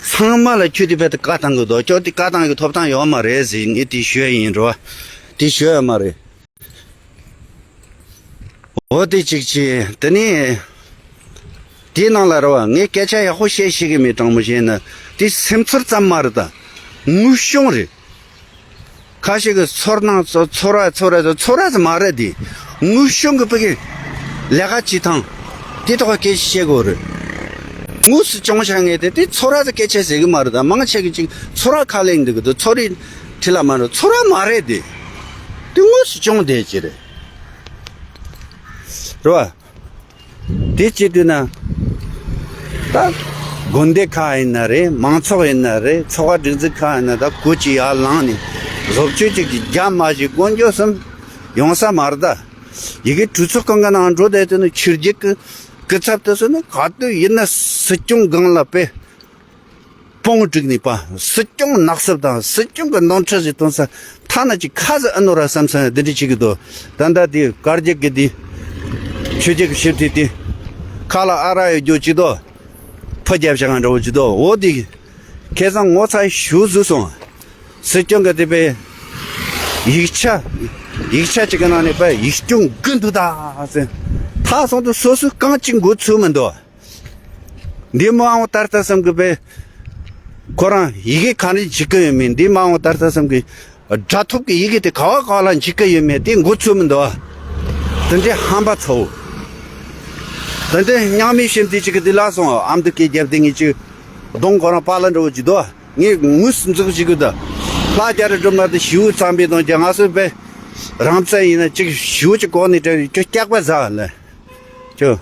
ཚང་མ་ལ་ཁྱོད་དེ་བས་དེ་བཀའ་བཏང་གི་འདུག་ཁྱོད་དེ་བཀའ་བཏང་ཡོད་གི་ཐོབ་ཐང་ཡོད་མ་རེད་ཟེར་ངས་དེ་ཞུ་ཡ་ཡིན་རོ། དེ་ཞུ་ཡ་མ་རེད། འོ་དེ་གཅིག་བྱས་དེ་ནས་དེའི་ནང་ལ་རེད་བ། ངས་སྐད་ཆ་ཡག་པོ་བཤད་ཤེས་ཀྱི་མེད། དྲང་མོ་བཤད་ན་དེ་སེམས་ཚོར་ཙམ་མ་རེད་ད། དངོས་བྱུང་རེད། ཁ་ཤས་ཀྱི་ཚོར་སྣང་ཚོ་ཚོར་བ་ཚོར་བ་ཚོ་ཚོར་བ་ཙམ་མ་རེད་དེ། དངོས་བྱུང་གི་ཕ་གི་ལས་ཀ་བྱེད་སྟངས་དེ་ཐོག་སྐད་ཆ་བཤད་དགོས་རེད། དངོས་སུ་བྱུང་བྱ་ངེས་དེ་དེ་ཚོར་བ་ཚོ་སྐད་ཆ་ཟེར་གི་མ་རེད་ད། མང་ཆེ་གི་ཅིག་ཚོར་བ་ཁ་ལེན་འདུག་གི་འདུག་ཚོར་རིག་ཁྲི་ལ་མ་རེད། ཚོར་བ་མ་རེད་དེ། དེ་དངོས་སུ་བྱུང་བསྡད་ཀྱི་རེད། རེད་བ། དེ་བྱེད་དུས་ན། ད། དགོན་སྡེ་ཁག་ཡིན་ན་རེད། མང་ཚོགས་ཡིན་ན་རེད། ཚོགས་པ་སྒྲིག་འཛུགས་ཁག་ཡིན་ན་ད་གོ་ཅི་ཡར་ལངས་ནས་བཟོ་བཅོས་ཅིག་གི་རྒྱ་མ་ཞིག་དཀོན་མཆོག་གསུམ་ཡོང་ས་མ་རེད་ད། ཡི་གེ་གྲོས་ཚོགས་གང་གི་ནང་འགྲོ་བསྡད་དུས་ན་ཆོས་བརྒྱུད་ཀྱི་སྐུ་ཚབ་དེ་ཚོ་ནི་ག་དུས་ཡིན་ན་སྲིད་སྐྱོང་སྒང་ལ་དཔེ། དཔུང་བསྒྲིགས་ནས་པ། སྲིད་སྐྱོང་ནག་སུབ་དང་སྲིད་སྐྱོང་གི་ནོར་འཁྲུལ་ཞིག་ཐོན་ས་ཐ་ན་ཅིག་ཁ་ཟིག་ཨ་ནོ་ར་བསམ་ས་འདི་འདྲ་བྱེད་ཀྱི་འདུག་ད་ལྟ་དེ་བཀའ་བརྒྱུད་ཀྱི་དེ་ཆོས་བརྒྱུད་ཀྱི་ཞིབ་ཕྲའི་དེ་ཁ་ལ་ཨ་ར་ཡོད་རྒྱུ་ཅིག་འདུག་ཕུ་རྒྱབ་བྱ་ང་འདྲ་བོ་ཅིག་འདུག་འོ་དེ་ཁ་སང་ངོ་ཚ་ཞུ་བཟོས་སོང་། སྲིད་སྐྱོང་གི་དེ་པའི་ཡིག་ཆ་ཡིག་ཆ་ཅིག་གི་ནང་ནས་པའི་ཡིག་སྐྱོང་དགོས་འདུག་ད་ཟེར། ཐག་སོང་དུ་སོ་སོའི་རྐང་གཅིག་འགོ་ཚུགས་མི་འདུག་འདི་མ་འོངས་ད་ལྟ་བསམ་གི་པས། ཁོ་རང་ཡི་གེ་ག་རེ་འཇིག་གི་ཡོད་མེད། འདི་མ་འོངས་ད་ལྟ་བསམ་གི། སྒྲ་ཐོབ་ཀྱི་ཡི་གེ་དེ་ག་བ་ག་བ་ལ་འཇིག་གི་ཡོད་མེད་དེ་འགོ་ཚུགས་མི་འདུག་དེ་འདྲའི་ཧམ་པ་ཚ་བོ། དེ་འདྲའི་སྙིང་མི་ཤེས་དེ་ཅིག་གི་དེ་ལ་སོང་ཨ་མདོ་སྐད་རྒྱབ་དེ་ངེད་ཅིག་གདོང་ཁོ་རང་པཱ་ལགས་འདྲ་བོ་ཅིག་འདུག་ངས་ངོས་སུ་འཛུགས་བྱེད་གི་འདུག་ལྷ་རྒྱ་རི་སྒྲོལ་མ་དེ་ཞི་བོ་གཙང་པའི་དོན་གྱི་ང་ཚོའི་པས་རང་བཙན་ཡིན་ན་ཅིག་ཞི་བོ་ཅིག་གོ་ནས་དྲན་ཁྱོད་སྐྱག་པ་ཟ་ལ། ཁྱོད།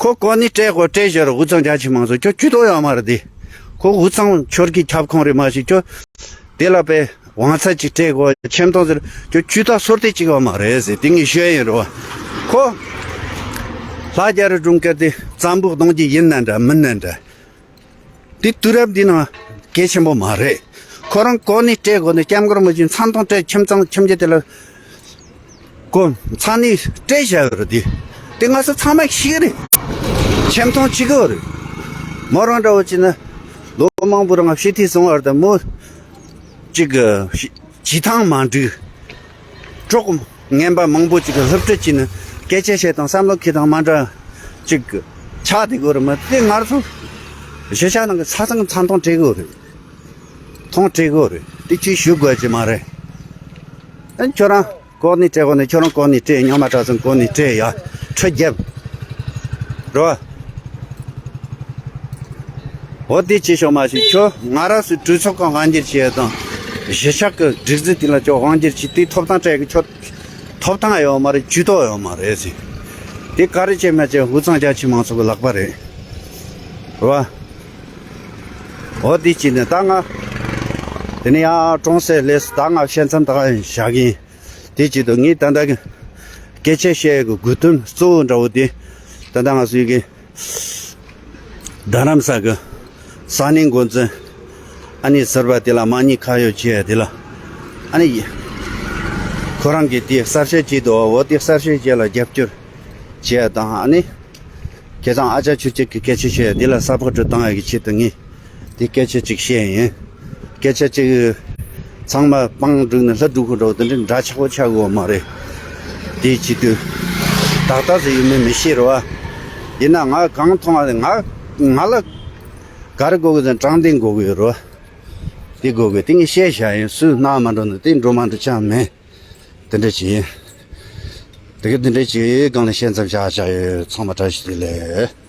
ཁོ་གོ་ནི་སྤྲད་དགོས་སྤྲད་བཞག་རུ་དབུས་གཙང་རྒྱ་ཆེ་མང་ཚོགས་ཁྱོད་ཇུས་གཏོགས་ཡོད་མ་རེད་དེ། ཁོ་དབུས་གཙང་ཆོལ་ཁའི་ཁྱབ་ཁོངས་རེད་མ་ཞིག་ཁྱོད། དེ་ལ་པའི་དབང་ཚད་ཅིག་སྤྲད་དགོས་ཆེམ་གཏོང་ཟེར་ཁྱོད་ཇུས་གཏོགས་སོར་དེ་ཅིག་ཡོད་མ་རེད་ཟེར་དེ་ངས་ཤོད་ཡིན་རོ། ཁོ། ལྷ་རྒྱ་རི་སྒྲུང་སྐད་དེ་བཙན་པོ་གདོང་གི་ཡིན་ན་འདྲ་མིན་ན་འདྲ། འདི་དུས་རབས་འདི་ནང་གལ་ཆེན་པོ་མ་རེད། ཁོ་རང་གོ་ནས་སྤྲད་དགོས་ནས་སྐྱབས་མགོན་རིན་པོ་ཆེ་མཚན་མཐོང་སྤྲད་ཁྱིམ་ཚང་ཁྱིམ་རྒྱུད་དེ་ལ་གོ་མཚན་ནས་སྤྲད་བཞག་ཡོད་རེད་དེ། དེ་ང་ཚོ་ཚང་མ་ཤེས་ཀྱི་རེད། ཆེམ་མཐོང་བྱེད་ཀྱི་ཡོད་རེད། མོ་རང་འདྲ་བོ་བྱས་ན་ལོ་མང་པོ་རིང་ཕྱི་ཐིག་སོང་བ་རེད་ད་མོ། གཅིག་གི་བྱེད་སྟངས་མ་འགྲིག་གྲོགས་ངན་པ་མང་པོ་ཅིག་གི་སློབ་ཁྲིད་བྱས་ནས་སྐད་ཆ་བཤད་སྟངས་བསམ་བློ་འཁྱེར་སྟངས་མ་འདྲ་ཅིག་ཆགས་བསྡད་ཡོད་རེད་མ་གཏོགས་ང་ཚོ་གཞིས་ཆགས་ནང་གི་ས་ཚང་མཚན་མཐོང་སྤྲད་ཀྱི་ཡོད་རེད། མཐོང་སྤྲད་ཀྱི་ཡོད་རེད་དེ་ཅིག་ཞུ་དགོས་ཀྱི་མ་རེད། ཨ་ཁྱོད་རང་གོ་ནས་སྤྲད་དགོས་ནས་ཁྱོད་རང་གོ་ནས་སྤྲད། ཉོ་མ་དྲག་ཙམ་གོ་ནས་སྤྲད་ཡ་ཁྲི་རྒྱབ་རོ། འོ་དེ་ཅི་ཤོག་མ་ཞིག་ཁྱོད་ང་རང་ཚོའི་གྲོས་ཚོགས་ཀྱི་དབང་སྒྱུར་བྱེད་ཡ་དང་གཞིས་ཆགས་ཀྱི་སྒྲིག་འཛུགས་དེ་ལ་ཁྱོད་དབང་སྒྱུར་བྱེད་དུས་ཐོབ་ཐང་སྤྲད་གི་ཁྱོད་ཐོབ་ཐང་ཡོད་མ་རེད། ཇུས་གཏོགས་ཡོད་མ་རེད་ཟེར། དེ་ག་རེ་བྱས་མ་བྱས་དབུས་གཙང་རྒྱ་ཆེ་མང་ཚོགས་ཀྱི་ལག་པ་རེད། རེད་བ། འོ་དེ་ཅི་ནས་ད་ང་དེ་ནས་ཡང་གྲོང་གསེབ་ལས་སུ་ད་ང་བཤད་མཚམས་ད་ག་བཞག་གིན། དེ་བྱེད་དུས་ངས་ད་ལྟ་གི་ སྐད་ཆ་བཤད་ཡག་གི་དགོས་དོན་གཙོ་བོ་འདྲ་བོ་དེ། ད་ལྟ་ང་ཚོའི་གི་རྡ་རམ་ས་གི་ས་གནས་འགོ་འཛིན་ཨ་ནི་ཟུར་པ་དེ་ལ་དམག་ཉེས་ཁ་གཡོགས་བྱས་དེ་ལ། ཨ་ནི་ཁོ་རང་གིས་དེ་གསལ་བཤད་བྱས་འདུག་འོ་དེ་གསལ་བཤད་བྱས་ལ་རྒྱབ་སྐྱོར་བྱས་དང་། ཨ་ནི་ཁྱེད་ཚང་ཨ་ཅག་ཆོས་སྐྱིད་ཀྱི་སྐད་ཆ་བཤད་དེ་ལ་ས་ཕག་གྲུ་བཏང་ཡག་གི་ཆེད་དུ་ངས་དེ་སྐད་ཆ་ཅིག་བཤད་ཡིན། སྐད་ཆ་ཅིག་ཚང་མ་པང་བསྒྲིགས་ནས་ལྷ་སྒྲུག་གི་འགྲོ་དེ་འདྲའི་འདྲ་ཆགས་པོ་ཆགས་དགོས་མ་རེད། དེའི་ཆེད་དུ་ཏག་ཏག་ཟེར་ཡོད་མེད་མི་ཤེས་རོ། ཡིན་ན་ང་གང་མཐོང་བ་ང་ང་ལ་ག་རེ་དགོས་གི་ཟེར་དྲང་བདེན་དགོས་གི་ཡོད་རོ། དེ་དགོས་གི་དེ་ངས་བཤད་བཞག་ཡིན། སུས་སྣང་མ་འགྲོ་ན་དེ་འགྲོ་མ་འགྲོ་ཆ་མེད། དེ་འདྲ་ཅིག་ཡིན། དེ་གི་དེ་འདྲ་ཅིག་གང་ལ་བཤད་མཚམས་བཞག་བཞག་ཡོད། ཚང་མ་བཀྲ་ཤིས་བདེ་ལེགས།